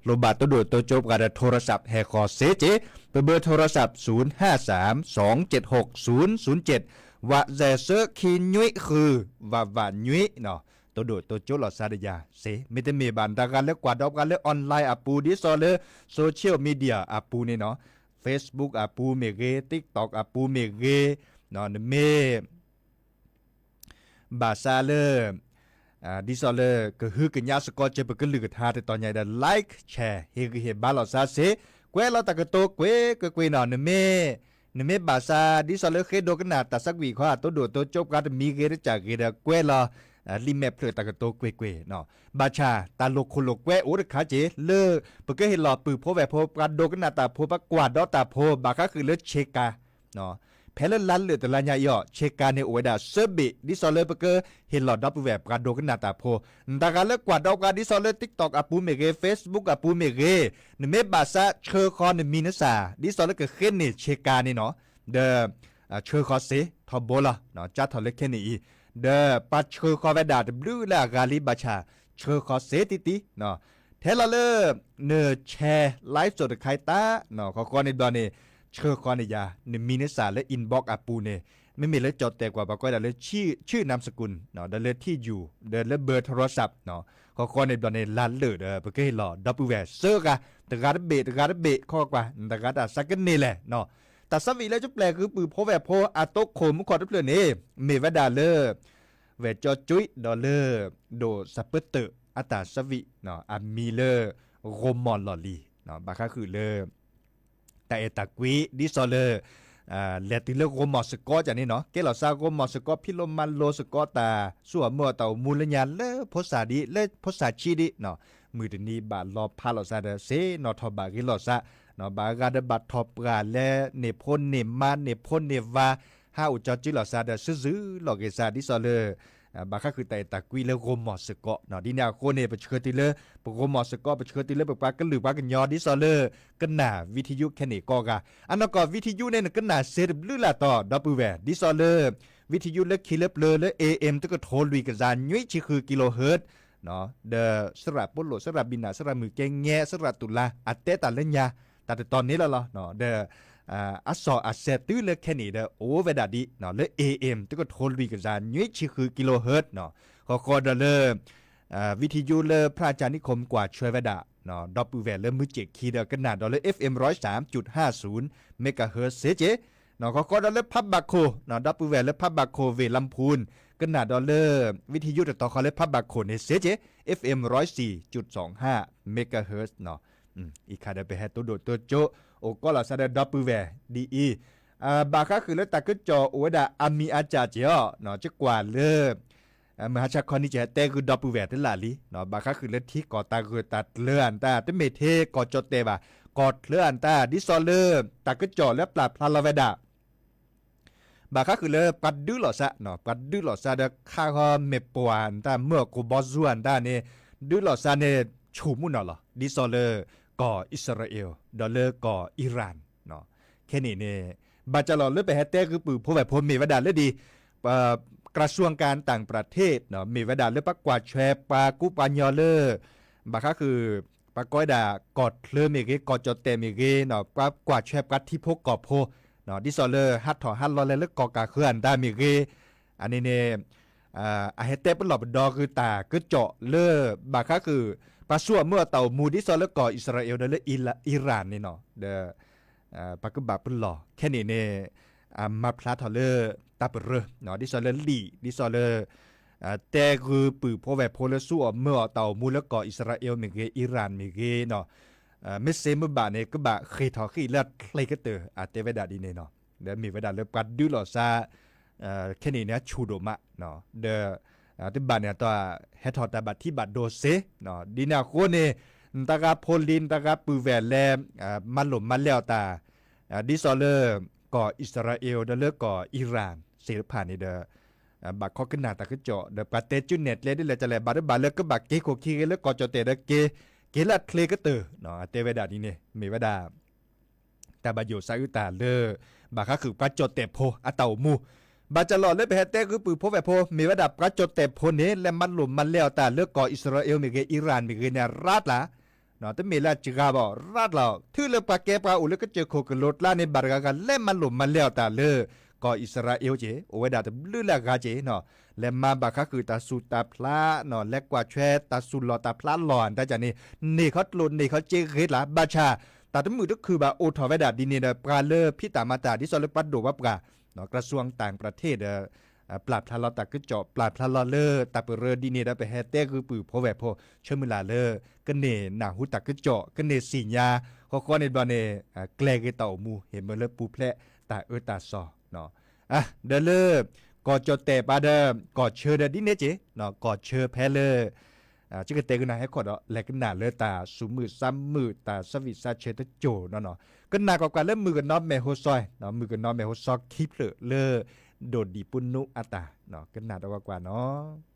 လိၣ်ဘၣ်တိၢ်ဒိၣ်တိစၢၤပှၤဒီး โทรศัพท์ ဟဲဃီၤစ့ၢ်ကီး, ပ เบอร์โทรศัพท์ ศูนย์ห้าสาม สองเจ็ดหก ศูนย์ศูนย์เจ็ด ဝးစဲးဆၢခံနွံဃု ဝးဝးနွံနီၤ, တိၢ်ဒိၣ်တိစၢၤလီၤစၢ်ဒီးယၤစ့ၢ်, မ့တမ့ၢ်ဘၣ် နတဂၤလၢကွၢ်ဒီးပှၤလၢ online အပူၤ ဒ်သိးလၢ social media အပူၤန့ၣ်နီၤ, Facebook အပူၤမ့ၢ်ဂ့ၤ, TikTok အပူၤမ့ၢ်ဂ့ၤ, နမ့ၢ် ဘၣ်ဆၣ်လၢ ဒ်သိးလၢကဟုကညးစ့ၢ်ကီးစၢၤပကလုၢ်ကထါတတီၤညါဒီး like share ဟ့ၣ်ဂံၢ်ဟ့ၣ်ဘါလီၤစၢ်စ့ၢ်, ကွဲးလီၤတၢ်ကတိၤကွ့ၢ်ကွ့ၢ်ကွ့ၢ်နီၤ, နမ့ၢ် နမ့ၢ်ဘၣ်ဆၣ် ဒ်သိးလၢဃ့ဒိကနၣ်တၢ်ဆၢဝံၣ်ဃီ တိၢ်ဒိၣ်တိစၢၤပှၤတမံၤဂ့ၤတစၢ်ဂ့ၤဒီး ကွဲးလီၤ လံာ်မဲာ်ဖျၢၣ်တၢ်ကတိၤကွ့ၢ်ကွ့ၢ်နီၤ, ဘၣ်ဆၣ်တၢ်လိာ်ခိၣ်လိာ်ကွဲအိၣ်တခါစ့ၢ် လၢပကဟ့ၣ်လီၤပုၢ်ဖိဝဲၢ်ဖိ ပှၤဒိကနၣ်တၢ်ဖိ ပှၤကွၢ်ဒီးတၢ်ဖိ ဘၣ်ဃးဃုာ်လၢဆ့ကၤ ဖဲလၢလါလုာ်တလါညါအံၤအီၤ ဆ့ကၤန့ၣ်အိၣ်ဝဲဒၣ် သၢဘ့ၣ် ဒ်သိးလၢပကဟ့ၣ်လီၤဒီပုၢ်ဝဲၢ် ပှၤဒိကနၣ်တၢ်ဖိ, နတဂၤလၢကွၢ်ဒီးပှၤ ဒ်သိးလၢ TikTok အပူၤမ့ၢ်ဂ့ၤ, Facebook အပူၤမ့ၢ်ဂ့ၤ, နမ့ၢ်ဘၣ်ဆၣ်ဆှၢဃီနမံၤနစၢ် ဒ်သိးလၢကဃ့န့ၢ်ဆ့ကၤန့ၣ်နီၤ, ဒီး ဆှၢဃီစ့ၢ်ထီဘိလီၤ, ကၢ်ထီၣ်လၢခဲန့ၣ်အံၤ, ဒီးပှၤဆှၢဃီဝဲဒၣ်တဘျုးလၢအဂၤလံ ဘၣ်ဆၣ် ဆှၢဃီစ့ၢ်တံၢ်တံၢ်, ထဲလီၤလၢ န share live စိးတခါတၢ် ဃီဃီန့ၣ်ဘျီန့ၣ် ဆှၢဃီန့ၢ်ယၤ နမံၤနစၢ်လၢ inbox အပူၤန့ၣ်, မ့မ့ၢ်လၢကၠီၣ်တဲၣ်ကွၢ် ပှၤကွဲးဒၣ်လၢ ชื่อ นามสกุล ဒီးလၢ ที่อยู่ ဒီးလၢ เบอร์โทรศัพท์ ဃီဃီန့ၣ်ဘျီန့ၣ် လါလုာ်ဒီး ပကဟ့ၣ်လီၤဒီပုၢ်ဝဲၢ် သၢဂၤ, တဂၤတဘ့ၣ် တဂၤတဘ့ၣ် ခီကွၢ် နတဂၤတၢ်ဆါကန့ၢ်လဲၣ်နီၤ, တၢ်ဆၢဝံၣ်လၢကပျဲၢ်ဃုာ်ပုၢ်ဖိဝဲၢ်ဖိ အတိခိၣ်မူခိၣ်တဖျၢၣ်န့ၣ် မ့ၢ်ဝဲဒၣ်လၢ ဝဲၢ်ကၠီကၠူံဒီးလၢ ဒိၣ်စးပၢတၢး အတၢ်ဆၢဝံၣ် အမံၤလၢ ဂီၤမီၢ်လီၢ်လံၤ, ဘၣ်ဃးဃုာ်လၢ တၢ်အဲၣ်တၢ်ကွံ ဒ်သိးလၢ လဲၤတုၤလၢဂီၤမီၢ်စ့ၢ်ကီးန့ၣ်နီၤ, ကဲလီၤစၢ်ဂီၤမီၢ်စ့ၢ်ကီး ဖံးလိမၤလိစ့ၢ်ကီး တၢ်စူၢ်အမုၢ်အတၢ်အိၣ်မူလၢညါလၢဖိစၢ်ဒံး လၢဖိစၢ်ဆံးဒံး, မုၢ်တနံၤဘၣ်လီၤဖးလီၤစၢ်ဒီး စ့နီၣ်ထီၣ်ဘၣ်ဂ့ၤလီၤစၢ်, ဘၣ်အဂၤဒီးဘၣ်ထီၣ်ပှၢ်လၢန့ၢ်ဖိန့ၢ်မါ န့ၢ်ဖိန့ၢ်ဝၤ ဟးအိၣ်ကၠီကၠူံလီၤစၢ်ဒီး စုစုလီၤဂ့ၤစၢ် ဒ်သိးလၢ ဘၣ်ဃးဃုာ်တၢ်အဲၣ်တၢ်ကွံလၢဂီၤမီၢ်စ့ၢ်ကီး, ဒ်န့ၣ်အဃိန့ၣ် ပဆှၢတုၤလၢ ပဂီၤမီၢ်စ့ၢ်ကီး ပဆှၢတုၤလၢပပှၤကလုာ်ပှၤကညီ ဒ်သိးလၢ ကနၣ်ဝံထယုခဲန့ၣ်ကိးဂၤ, အနီၢ်ကီၢ်ဝံထယုန့ၣ် နကနၣ်စ့တဘျုးလၢ်တီၤ ဒီပုၢ်ဝဲၢ် ဒ်သိးလၢ ဝံထယုလၢခံလၢပျၢၤလၢ AM တကထိလွံၢ်ကယၤနွံဆံဃု kilohertz ဒီး စရၣ်ပိလိာ် စရၣ်ဘံၣ်နၢ် စရၣ်မုၢ်ကဲငဲ စရၣ်တူၢ်လါ အတဲတၢ်လၢညါ တၢ်တတီၤန့ၣ်လီၤလီၤ, ဒီး အစီၣ်အစဲးတုၤလၢခဲန့ၣ်ဒီး အိၣ်ဝဲဒၣ်ဒ် လၢ AM တကထိလွံၢ်ကယၤနွံဆံဃု kilohertz ဃီဃီဒီးလၢ ဝံထယုလၢ พระอาจารย์นิคม ကွၢ်ဆၢဝဲဒၣ် ဒီပုၢ်ဝဲၢ်လၢမုၢ်စ့ၣ်ခံဒီး ကနၣ်ဒီးလၢ FM ร้อยสามจุดห้าศูนย์ megahertz စ့ၢ်ကီး, ဃီဃီဒီးလၢ พระบาโค ဒီပုၢ်ဝဲၢ်လၢ พระบาโค ဝ့ၢ်ลำพูน ကနၣ်ဒီးလၢ ဝံထယုတတီၤဃီလၢ พระบาโค န့ၣ်စ့ၢ်ကီး FM ร้อยสี่จุดสองห้า megahertz အံၤခါဒီးပဟဲတိၢ်ဒိၣ်တိစၢၤ အိၣ်ကီးလီၤစၢ်ဒီးဒီပုၢ်ဝဲၢ်ဒ်အံၤ, ဘၣ်ဃးဃုာ်လၢတၢ်ကစီၣ်အိၣ်ဝဲဒၣ်အါမံၤအါစှၤက့ၤအီၤ ကကွၢ်လၢ မုၢ်ဟါဆါခီနံၤကဟဲတဲဂုာ်ဒီပုၢ်ဝဲၢ်တလၢ်လံ, ဘၣ်ဃးဃုာ်လၢထံကီၢ်တၢ်ဂၢၢ်တၢ်ကျၢၤအတၢ် တမ့ၢ်ထဲကီၢ်ကၠီၣ်တဲၣ်ဘၣ်, ကီၢ်ချၢအတၢ် ဒ်သိးလၢ တၢ်ကစီၣ်လၢပျၢ်ဖျါလီၤဝဲဒၣ် ဘၣ်ဃးဃုာ်လၢပှၤဒုးလီၤစၢ်, ပှၤဒုးလီၤစၢ်ဒီးခးဃီမ့ၢ်ပှၢ်အတၢ် မုၢ်ကိၢ်ဘီစူအတၢ်န့ၣ် ဒုးလီၤစၢ်န့ၣ် ဆူၣ်မုၢ်နီၢ်လီၤ ဒ်သိးလၢ ကီၢ်အံၣ်စရ့လး ဒီးလၢကီၢ်အံရၣ် ခဲန့ၣ်န့ၣ် ဘၣ်စၢ်လီၤလၢပဟဲတဲဂုာ်ပုၢ်ဖိဝဲၢ်ဖိမ့ၢ်ဝဲဒၣ်လၢဒ် กระทรวงการต่างประเทศ မ့ၢ်ဝဲဒၣ်လၢပှၤကွၢ်ထွဲပှၤကူပှၤညီလၢ ဘၣ်ဃးဃုာ် ပှၤကိးဝဲဒၣ်ကီၢ်ချၢမ့ၢ်ဂ့ၤ ကီၢ်ကၠီၣ်တဲၣ်မ့ၢ်ဂ့ၤ ပှၤကွၢ်ထွဲပှၤထံဖိကီၢ်ဖိ ဒ်သိးလၢဟးထီၣ်ဟးလီၤလဲၤလၢကီၢ်ကးဃၢၤအတၢ်မ့ၢ်ဂ့ၤ အန့ၣ်န့ၣ် အဟဲတဲပလီၢ်ပဒီဂုာ်တၢ်ကစီၣ်လၢ ဘၣ်ဃးဃုာ် ပှၤဆူၣ်အီၤမၢအီၤတၢ်အိၣ်မူ ဒ်သိးလၢကီၢ်အံၣ်စရ့လးဒီးလၢအံရၣ်န့ၣ်နီၤ ဒီး ပကဘၣ်ပလီၢ်ခဲန့ၣ်န့ၣ် မၤဖျါထီၣ်လၢတၢ်ပရၢ ဒ်သိးလၢလံာ် ဒ်သိးလၢ တဲဂုာ်ပုၢ်ဖိဝဲၢ်ဖိလၢဆူၣ်အီၤမၢအီၤတၢ်အိၣ်မူလၢကီၢ်အံၣ်စရ့လးမ့ၢ်ဂ့ၤ အံရၣ်မ့ၢ်ဂ့ၤနီၤ မ့ၢ်စ့မ့ၢ်ဘၣ်န့ၣ် ကဘၣ်ဃ့ၢ်ထီၣ်ဃံၣ်လၢအချ့ကတၢၢ် အတဲဝဲဒၣ်ဒ်န့ၣ်နီၤ ဒီးမ့ၢ်ဝဲဒၣ်လၢပှၤဒုးလိာ်သး ခဲန့ၣ်န့ၣ် အဆူၣ်ဒိၣ်မး ဒီး တဘၣ်န့ၣ်အတီၢ် ဟဲထီၣ်တၢ်ဘၣ်ထံဘၣ်ဒိစ့ ဒ်န့ၣ်အဃိန့ၣ် နတဂၤဖိလံၤ နတဂၤပုၢ်ဝဲၢ်လၢ မၤလိာ်မၤလဲအီၤတၢ် ဒ်သိးလၢ ကီၢ်အံၣ်စရ့လးဒီးလၢကီၢ်အံရၣ်သ့ၣ်တဖၣ်န့ၣ်ဒီး ဘၣ်ခီကနၣ်တၢ်ကစီၣ် ဒီးပှၤတဲကၠူနဲၣ်ကျဲဒ်လဲၣ်ကလဲၣ် ဘၣ်တဘၣ်လၢကဘၣ်က့ၤခိၣ်ခံဂ့ၤလၢကီၢ်ကၠီၣ်တဲၣ်ဒီးက့ၤ က့ၤလၢအချ့ကတၢၢ် အတဲဝဲဒၣ်ဒ်န့ၣ် မ့ၢ်ဝဲဒၣ် တၢ်ဘၣ်ယိၣ်သးအုးတၢ်လၢ ဘၣ်ဃးဃုာ်ပှၤကၠီၣ်တဲၣ်ဖိအတၢ်အိၣ်မူ ဘၣ်ကလီၤလၢပဟဲတဲဂုာ်ပုၢ်ဖိဝဲၢ်ဖိ မ့ၢ်ဝဲဒၣ်ပှၤကၠီၣ်တဲၣ်ဖိန့ၣ် လဲၤမၤလိာ်မၤလဲအီၤတၢ်လၢကီၢ်အံၣ်စရ့လးမ့ၢ်ဂ့ၤ အံရၣ်မ့ၢ်ဂ့ၤန့ၣ် ရးတလး တမ့ၢ်လၢအစှၤဘၣ် ရးတလး တုၤလၢပှၤကဲပှၤအိၣ်လၢကစၢၢ်ခိၣ်ကလိၤကျါန့ၣ် ဘၣ်တဂၤဂၤလဲၤမၤလိာ်မၤလဲအီၤတၢ်လၢ ကီၢ်အံၣ်စရ့လးက့ၢ် အိၣ်ဝဲဒၣ်တဘျုးလၢအဂၤက့ၢ်နီၤ လဲၤမၤဘၣ်ဃးဃုာ်တၢ်ဆူၣ်တၢ်ဖျးနီၤ လဲၤကွၢ်ထွဲတၢ်ဆူၣ်လီၤတၢ်ဖျးလီၤ တၢ်န့ၣ် န့ၢ်ခီကျိၣ်န့ၢ်ခီစ့ဂ့ၤတလး ဘၣ်ဆၣ် တၢ်တမုာ်တခုၣ်ဘၣ်အိၣ်ထီၣ်ဝဲဒၣ်ဒ်န့ၣ်ဒီး ပှၤလၢဖံးတၢ်မၤတၢ် ဒ်သိးလၢပှၤဒိၣ်ပှၤပှၢ် ကရၢၡူၢ်တၢ်ပရထ့ၣ်ဒီး ပျၢ်ဖျါလီၤတၢ်ကစီၣ် ပျၢ်ဖျါလီၤလၢတၢ်ပရၢဒ်န့ၣ်ဒီး ပဟဲတဲဂုာ်ပုၢ်ဖိဝဲၢ်ဖိ ဆၢမုၢ်လၢ်လၢ ကန့ၢ်နၢ်ဟူတၢ်ကစီၣ် ကန့ၢ်သ့ၣ်ညါ ဃီဃီန့ၣ်ဘျီန့ၣ် ကျဲၤက့ၤတၢ်အိၣ်မူ ဟ့ၣ်မၢလၢပူၤဖျဲးတၢ်အၢတၢ်သီ ဒီးလၢ ကီၢ်ကၠီၣ်တဲၣ်ပာ်ဒီး ကီၢ်ဆၢဒီးဒ်န့ၣ်က့ၢ် ကီၢ်ဆၢဖဲလၢ ကကတဲကနၣ်ဟဲခီၣ်ဒီး လဲၤကနၣ်လၢတၢ်သူၣ်မုာ်သးမုာ် တၢ်ဆၢဝံၣ်ဆၢဆၢတစိၤနီၤနီၤ ကနၣ်ကွၢ်ကွၢ်လၢမုၣ်ကနီၤမဲာ်ဟိစီ မုၣ်ကနီၤမဲာ်ဟိစီခံဖျၢၣ်လၢ ဒိၣ်ဒံးပူၤနူအတၢ် ကနၣ်ဒီးကွၢ်ကွၢ်နီၤ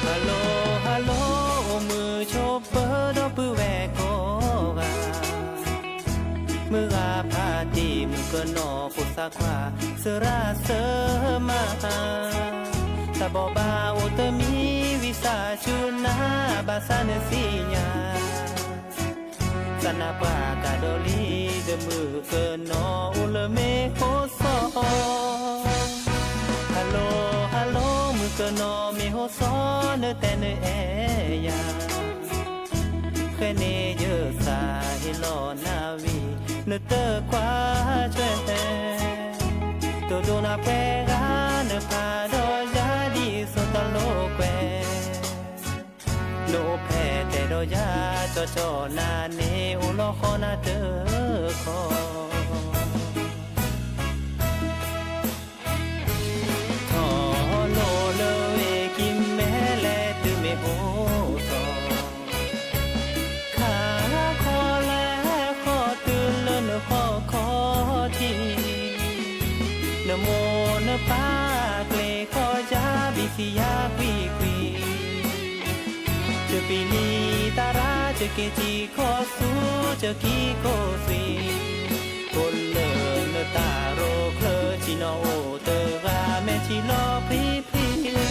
Hello hello အိၣ်မုာ်ဆိးပၢၤဒီပုၢ်ဝဲၢ်ကိးဂၤ မုၢ်ဂၤဖးတ့ၢ် မုၣ်ကနီၤဖိသၣ်ခွါ စရၣ်စၢမး တၢ်ဘိးဘၣ်အိၣ်တမံၤ ဝံသးစူၤနၤ ဘၣ်ဆၣ်နသ့ၣ်ညါ သးနါပှၢ်ကဒီးလံ ဒီးမုၣ်ကနီၤအိၣ်လၢမ့ၢ်ဟိစီ Hello hello မုၣ်ကနီၤမ့ၢ်ဟိစီ နတဲနအဲၣ်ယၤ ဃဲန့ၣ်ယသးဟ့ၣ်လီၤနၤဝံၤ နတကွၢ်ထွဲ တိၢ်ဒိၣ်နၤဖဲဂၤ နဖးဒီးယၤဒ်သိးတလိာ်ကွဲ နအိၣ်ဖဲတဲဒီးယၤ ကၠီကၠီနၤန့ၣ် အိၣ်လီၤဃီနၤတခီ ထီၣ်လိာ်လၢဝ့ၢ်ကံၤမဲလဲၣ် တုၤမ့ၢ်အိၣ်ထီၣ် ခါခီလဲၣ်ဃီတုၤလၢနဟီၣ်ခီထံး နမိၢ်နပၢ်ကျဲၤဃီယၤ ဘံၣ်သံယၤကွံာ်ကွံာ် တပံၤလံတၢ်ရၣ် တက့ၤထံကီၢ်ဆူ တက့ၤကီၢ်သွံၣ် အိၣ်လၢနတၢ်ရိချၢ ထံနီၤအိၣ်တဂၤ မဲာ်ထံလီၤဖှံဖှံ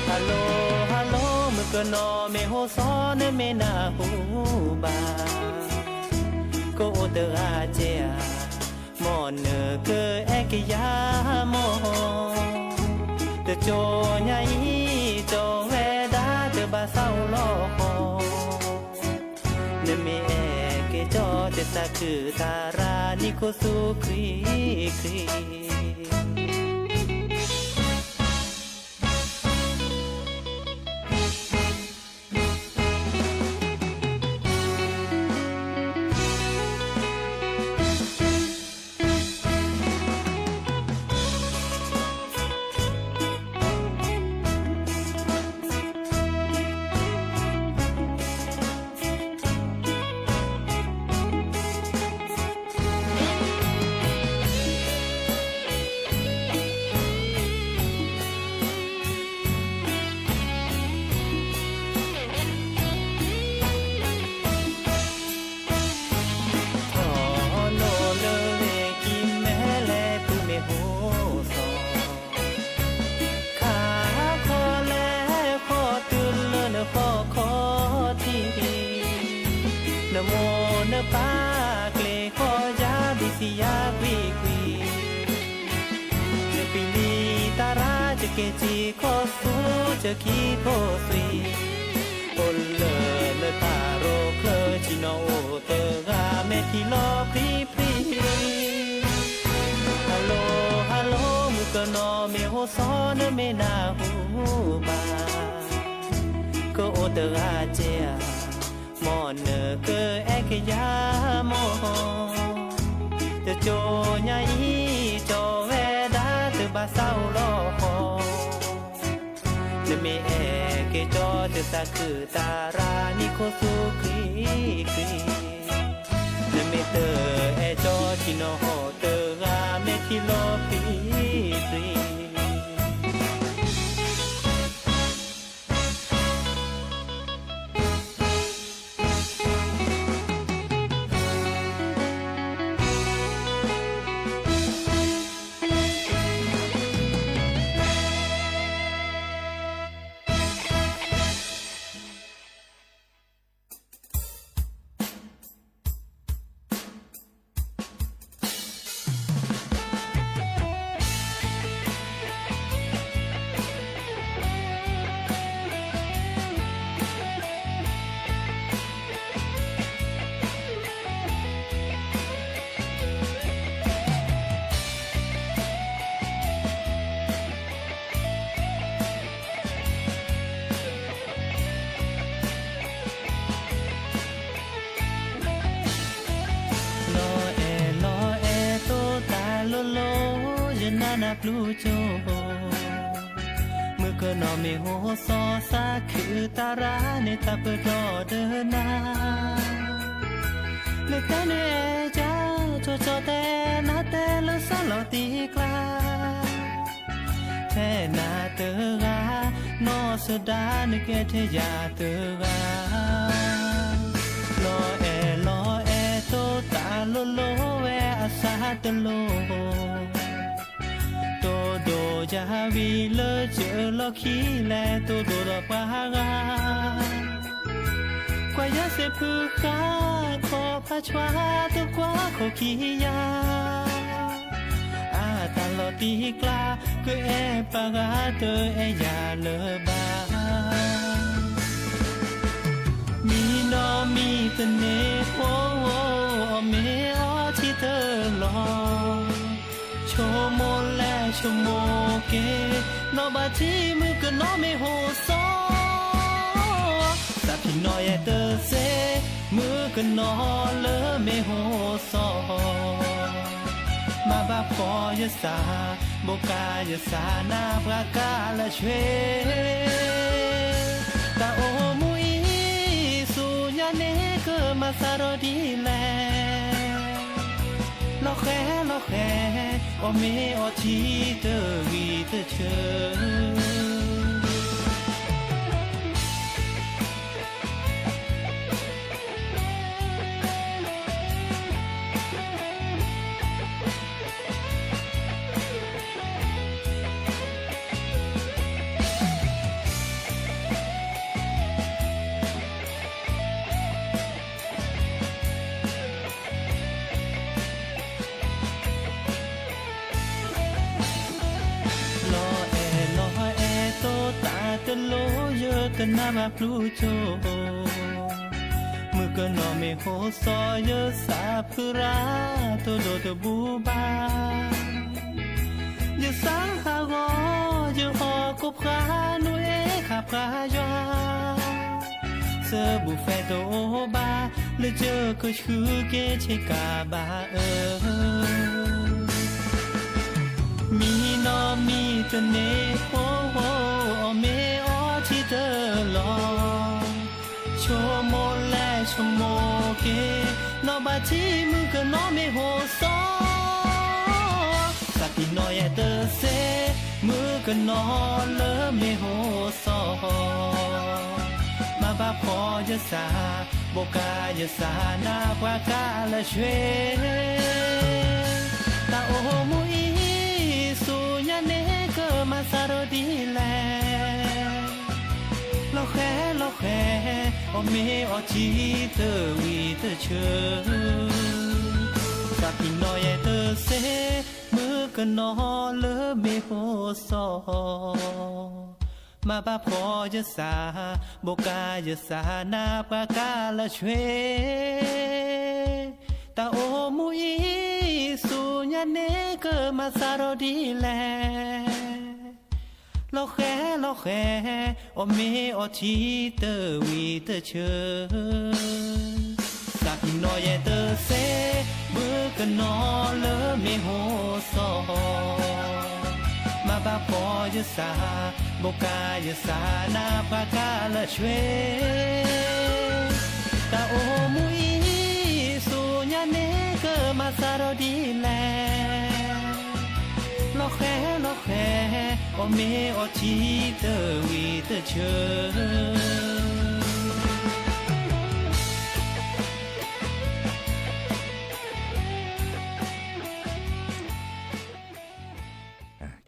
Hello hello မုၣ်ကနီၤမ့ၢ်ဟိစီ နမ့ၢ်နၢ်ဟူဘၣ် ကအိၣ်တဂၤကဲဧါ မ်နကအဲၣ်ကယၤမီၢ် တကၠိညါအံၤ ကၠီဝဲဒၣ်တဘၣ်သးအိၣ်လီၤဃီ နမ့ၢ်အဲၣ်က့ၤကၠီ တသးခုတၢ်ရၣ် နံၣ်ခိၣ်သူခရံာ်ခရံာ် ထံယါကွံာ်ကွံာ်, ယပံၤလံတၢ်ရၣ် ယကဲစ့ခီဆူ ယခံဖိသွံၣ်, အိၣ်လၢလၢတၢ်ရိချၢ ဆ့ၣ်နီၤအိၣ်တဂၤ မဲာ်ထံလီၤဖျံဖျံ. Hello hello မုၣ်ကနီၤမ့ၢ်ဟိၣ်စီ နမ့ၢ်နၢ်ဟူဘၣ်, ကအိၣ်တဂၤကဲဧါ, မ်နကအဲၣ်ကယၤမီၢ်, တကၠိညါအံၤ ကၠီဝဲဒၣ် တဘၣ်သးအိၣ်လီၤဃီ, နမ့ၢ်အဲၣ်က့ၤကၠီ တသးခုတၢ်ရၣ် နံၣ်ခိၣ်သူကွံာ်ကွံာ်, နမ့ၢ်တအဲၣ်ကၠီ ဆ့ၣ်နီၤဟီၣ်တဂၤ မဲာ်ထံလီၤဖျံဖျံ. လီၤအဲၣ်လီၤအဲၣ် တိၢ်တၢ်လိၤလိၤ ယနၢ်နၢ်ပျူၤကၠိ, မုၣ်ကနီၤမ့ၢ်ဟိၣ်စီ သးခုတၢ်ရၣ်န့ၣ် တၢ်ပၢၢ်ဒီးဒၢနၤ, နတဲန့ၣ်အဲၣ်ကၠီ ကၠီကၠီတဲနၤ တဲလၢစၢလီၤတံၢ်ကျါ, ထဲနၤတဂၤ နီၢ်စဒါ နကဲထဲယၤတဂၤ. လီၤအဲၣ်လီၤအဲၣ် တိၢ်တၢ်လိၤလိၤဝဲ အစၢ်တလိၤ, တိၢ်ဒိၣ်ယၤဝံၤလၢ ကၢလီၢ်ခံလဲၣ် တိၢ်ဒိၣ်ဒီးပှၤဂၤ, ကွၢ်ယဲစ့ဖုဃါ ခီၣ်ဖးဆွါ တကွၢ်ခိၣ်ခံယၤ, အတၢ်လီၤတံၢ်ကျါ ကအဲၣ်ပှၤဂၤ တအဲၣ်ယၤလၢၤဘၣ်. မံနီၤမံတန့ၢ်ဖိ အီၣ်မ့ၤအီထံတလီၢ်, ဆိကမိၣ်လဲၣ်ဆိကမိၣ်က့ၤ နီၢ်ဘၣ်ထံ မုၣ်ကနီၤမ့ၢ်ဟိၣ်စီ, သးဖံးနီၢ်ယဲတစ့ မုၣ်ကနီၤလၢမ့ၢ်ဟိၣ်စီ, မၤဘၣ်ဖှီၣ်ယသး ဘိးကါယသး နၢ်ပှၤကါလၢဆှ့, တၢ်အိၣ်မူအံၤ ဆူညါန့ၣ် ကမၤသးဒီးဒ်လဲၣ်, လီၤဃဲလီၤဃဲ အီၣ်မ့ၤအီထံတဂံၢ်တဆၢ. လီၤအဲၣ်လီၤအဲၣ် တိၢ်တၢ်တလိၤ ယတနၢ်ဘၣ်ပျူၤကၠိ, မုၣ်ကနီၤမ့ၢ်ဟိၣ်စီ ယသးဖုရၣ် တိၢ်ဒိၣ်တဘူၣ်ဘၣ်, ယသးဟးဂီၤ ယဟီၣ်ကိးဖျါ နူအဲၣ်ခးပှၤယွၤ, သဘူၣ်ဖဲတအိၣ်ဘၣ် လၢယကဆှုက့ၤဆ့ကၤဘၣ်ဧၢ. မံနီၤမံတန့ၢ်ဖိ အီၣ်မ့ၤအီထံတလီၢ်, ဆိကမိၣ်လဲၣ်ဆိကမိၣ်က့ၤ နီၢ်ဘၣ်ထံမုၣ်ကနီၤမ့ၢ်ဟိၣ်စီ, သးဖံးနီၢ်ယဲတစ့ မုၣ်ကနီၤလၢမ့ၢ်ဟိၣ်စီ, မၤဘၣ်ဖှီၣ်ယသး ဘိးကါယသး နၢ်ပှၤကါလၢဆှ့, တၢ်အိၣ်မူအံၤ ဆူညါန့ၣ် ကမၤသးဒီးဒ်လဲၣ်, လီၤဃဲလီၤဃဲ အီၣ်မ့ၤအီထံတဂံၢ်တဆၢ, သးဖံးနီၢ်ယဲ ကနီၤလၢမ့ၢ်ဟိစီၤ, မၤဘၣ်ဖှီၣ်ယသး, ဘိးကါယသးနါပှၤကါလၢဆွ့, တၢ်အိၣ်မူအံၤဆူညါန့ၣ်ကမၤစးထီၣ်ဒ်လဲၣ်. လီၤဃဲၤလီၤဃဲၤ, အီၣ်မ့ၤအီထံတဝံၤတဆၢ, သးပ့ၤနီၣ်ယဲတသ့, ဘုကနီၤလၢမ့ၢ်ဟိစီၤ, မၤဘၣ်ဖှီၣ်ယသး, ဘိးကါယသးနါပှၤကါလၢဆွ့, တၢ်အိၣ်မူအံၤဆူညါန့ၣ်ကမၤစးထီၣ်ဒ်လဲၣ်. လီၤဃဲၤလီၤဃဲၤ, အီၣ်မ့ၤအီထံတဝံၤတဆၢ.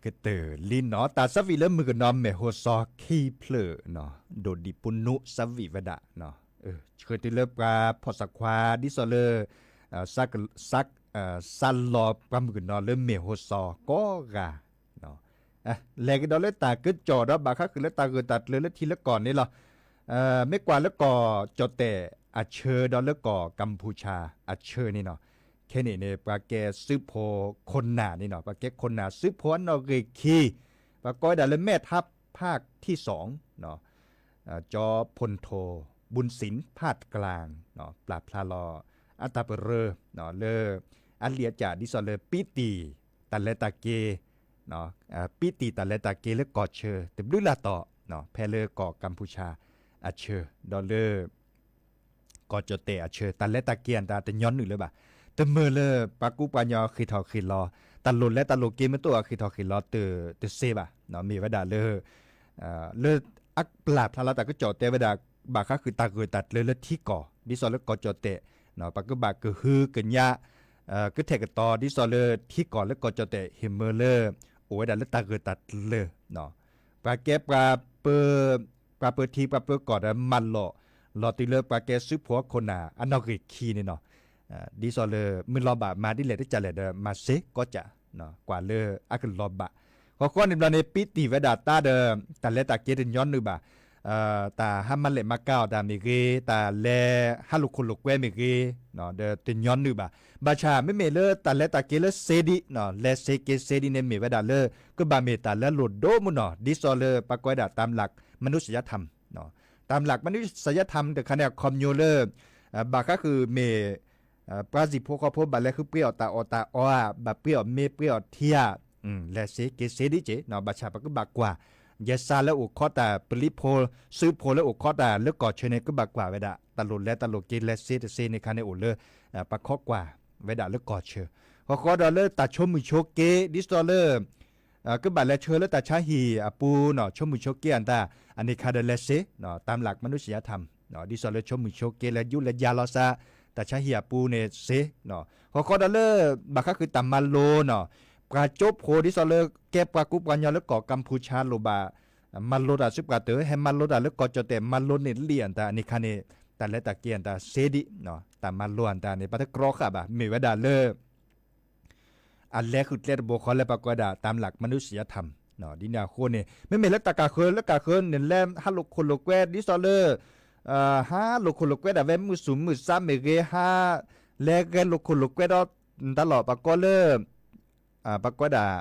ကတၢၢ်လံနီၤ တၢ်ဆၢဝံၤလၢမုၣ်ကနီၤမ့ၢ်ဟိစီၤခံဖျၢၣ်နီၤ ဒိၣ်ဒံးပူၤနူးဆၢဝံၤဝဲဒၣ်နီၤ, ဆှၢတုၤလၢပှၤဖီၣ်ဆၣ်ခွါ ဒ်သိးလၢ စးလီၤပှၤမုၣ်ကနီၤလၢမ့ၢ်ဟိစီၤကိးဂၤ လဲၤကဒီးလၢတၢ်ကစီၣ်ဒီးဘၣ်ဃးဃုာ်လၢတၢ်ဂ့ၢ်တၢ်ကျၢၤလၢထံလၢကီၢ်န့ၣ်လီၤ. မ့ၢ်ကွၢ်လၢကီၢ်ကၠီၣ်တဲၣ်အဆၢဒီးလၢကီၢ်ကၣ်ပူၤၡၣ်အဆၢန့ၣ်နီၤ, ခဲန့ၣ်န့ၣ် ပှၤကဲစုဖိခိၣ်နၢ်န့ၣ်နီၤ, ပှၤကဲခိၣ်နၢ်စုဖိအနီၣ်ဂံၢ်ခံ, ပှၤကိးဝဲဒၣ်လၢ แม่ทัพภาคที่สอง နီၤ ကၠီဖိၣ်ထိၣ် บุญสิน ภาคกลาง နီၤ ပျၢ်ဖျါလီၤ အတၢ်ပရၢ လၢ အလံာ်အကၣ်ဒ်သိးလၢ ပံတံၢ်တၢ်လဲၤတၢ်က့ၤ ပံတံၢ်တၢ်လဲၤတၢ်က့ၤလၢကီၢ်ဆၢ တဘျုးလၢ်တီၤ ဖဲလၢကီၢ်ကၣ်ပူၤၡၣ်အဆၢ ဒီးလၢ ကီၢ်ကၠီၣ်တဲၣ်အဆၢ တၢ်လဲၤတၢ်က့ၤအတၢ်တညီနုၢ်လၢၤဘၣ်. တမ့ၢ်လၢပှၤကူပှၤကညီဃ့ၢ်ထီၣ်ဃ့ၢ်လီၤ, တၢ်လိၣ်လဲၤတၢ်လိၣ်က့ၤမ့ၢ်တအိၣ်အဃ့ၢ်ထီၣ်ဃ့ၢ်လီၤတသ့ဘၣ်. မ့ၢ်ဝဲဒၣ်လၢ လၢအပျၢ်ဖျါလီၤတၢ်ကစီၣ်တဲဝဲဒၣ် ဘၣ်ဃးဃုာ်တၢ်ဂ့ၢ်တၢ်ကျၢၤလၢထံကီၢ် ဒ်သိးလၢကီၢ်ကၠီၣ်တဲၣ် ပှၤကဘၣ်ကဟုကညး ကထဲၣ်ကတီၤဒ်သိးလၢထံကီၢ်လၢကီၢ်ကၠီၣ်တဲၣ် ဟ့ၣ်မၢလၢ အိၣ်ဝဲဒၣ်လၢတၢ်ဂ့ၢ်တၢ်ကျၢၤ ပှၤကဲပှၤပၢ ပှၤပၢထံပှၤပၢကီၢ်ဒီးမၤလိာ် လီၤတုၤလၢပှၤကဲစုဖိခိၣ်နၢ်အနီၣ်ဂံၢ်ခံန့ၣ်နီၤ, ဒ်သိးလၢမုၢ်လီၤဘၣ်မၤဒ်လဲၣ်တကးလဲၣ်ဒီး မၤစ့ကီးကး ကွၢ်လၢအကလီၤဘၣ်. ဃီဃီန့ၣ်ဘျီန့ၣ် ပံတံၢ်ဝဲဒၣ်တၢ်ဒီး တၢ်လဲၤတၢ်က့ၤတညီနုၢ်ဘၣ် တၢ်ဟးမၤလဲၣ်မၤကၤအီၤတၢ်မ့ၢ်ဂ့ၤ, တၢ်လဲၤဟးလိာ်ခိၣ်လိာ်ကွဲမ့ၢ်ဂ့ၤ ဒီးတညီနုၢ်ဘၣ်. ဘၣ်ဆၣ်မ့မ့ၢ်လၢတၢ်လဲၤတၢ်က့ၤလၢစ့ဒံး လဲၤစ့က့ၤစ့ဒံးန့ၣ်မ့ၢ်ဝဲဒၣ်လၢ ကဘၣ်မ့ၢ်တၢ်လၢအလိၣ်ဒိၣ်မးနီၤ ဒ်သိးလၢပှၤကိးဝဲဒၣ် ตามหลักมนุษยธรรม ตามหลักมนุษยธรรม တခါန့ၣ် အခီပညီလၢ ဘၣ်ဃးဃုာ်မ့ၢ် ပှၤစံၣ်ဖိဃီဖိဘၣ်လဲၤဃုပှ့ၤအီၣ်တၢ်အီၣ်တၢ်အီဧါ, ဘၣ်ပှ့ၤအီၣ်မ့ၤပှ့ၤအီၣ်ထံဧါ, လဲၤစ့က့ၤစ့ဒံးက့ၤနီၤ, ဘၣ်ဆၣ်ပကဘၣ်ကွၢ် ယဲစါလၢအိၣ်ခိးတၢ်ပလံၤဖိ စုဖိလၢအိၣ်ခိးတၢ်လၢကီၢ်ဆၢန့ၣ် ကဘၣ်ကွၢ်ဝဲဒၣ် တၢ်လိၣ်လဲၤတၢ်လိၣ်က့ၤလဲၤစ့တစ့န့ၣ်ခါန့ၣ်အိၣ်လၢ ပှၤခိးကွၢ်ဝဲဒၣ်လၢကီၢ်ဆၢ, ဃီဃီဒီးလၢတၢ်ဆိမုၢ်ဆိက့ၤ ဒ်သိးလၢ ကဘၣ်လဲၤဆှၢလၢတၢ်ဆါဟံၣ်အပူၤနီၤ, ဆိမုၢ်ဆိက့ၤအတၢ် အန့ၣ်ခါဒီးလဲၤစ့ ตามหลักมนุษยธรรม ဒ်သိးလၢဆိမုၢ်ဆိက့ၤလဲၤယူၢ်လဲၤယၤလီၤစး တၢ်ဆါဟံၣ်အပူၤန့ၣ်စ့, ဃီဃီဒီးလၢ ဘၣ်ဃးဃုာ်တၢ်မၤလိနီၤ, ပှၤကၠိဖိဒ်သိးလၢကဲပှၤကူပှၤကညီလၢကီၢ်ကၣ်ဖူၣ်ဆါလိၣ်ဘၣ် မၤလိတၢ်စုပှၤတၢၢ် ဟဲမၤလိတၢ်လၢကီၢ်ကၠီၣ်တဲၣ် မၤလိန့ၢ်လံအတၢ် အန့ၣ်ခါန့ၣ် တၢ်လဲၤတၢ်က့ၤအတၢ်စ့ဒံး, တၢ်မၤလိအတၢ်န့ၣ် ပတကြီဃာ်ဘၣ် မ့ၢ်ဝဲဒၣ်လၢ အလဲၤဃုာ်ကျဲတဘိဃီလၢပှၤကိးဝဲဒၣ် ตามหลักมนุษยธรรม ဒ်န့ၣ်အဃိန့ၣ် မ့မ့ၢ်လၢတၢ်ကၤဃၢၤလၢကၤဃၢၤန့ၣ် လဲၤဟးလိာ်ခိၣ်လိာ်ကွဲ ဒ်သိးလၢ ဟးလိာ်ခိၣ်လိာ်ကွဲဒၣ်ဝဲမုၢ်ဆူၣ်မုၢ်ဆါမ့ၢ်ဂ့ၤ ဟးလဲၤဂဲၤလိာ်ခိၣ်လိာ်ကွဲဒီး တၢ်လီၢ်ပှၤကိးလၢ ပှၤကိးဝဲဒၣ်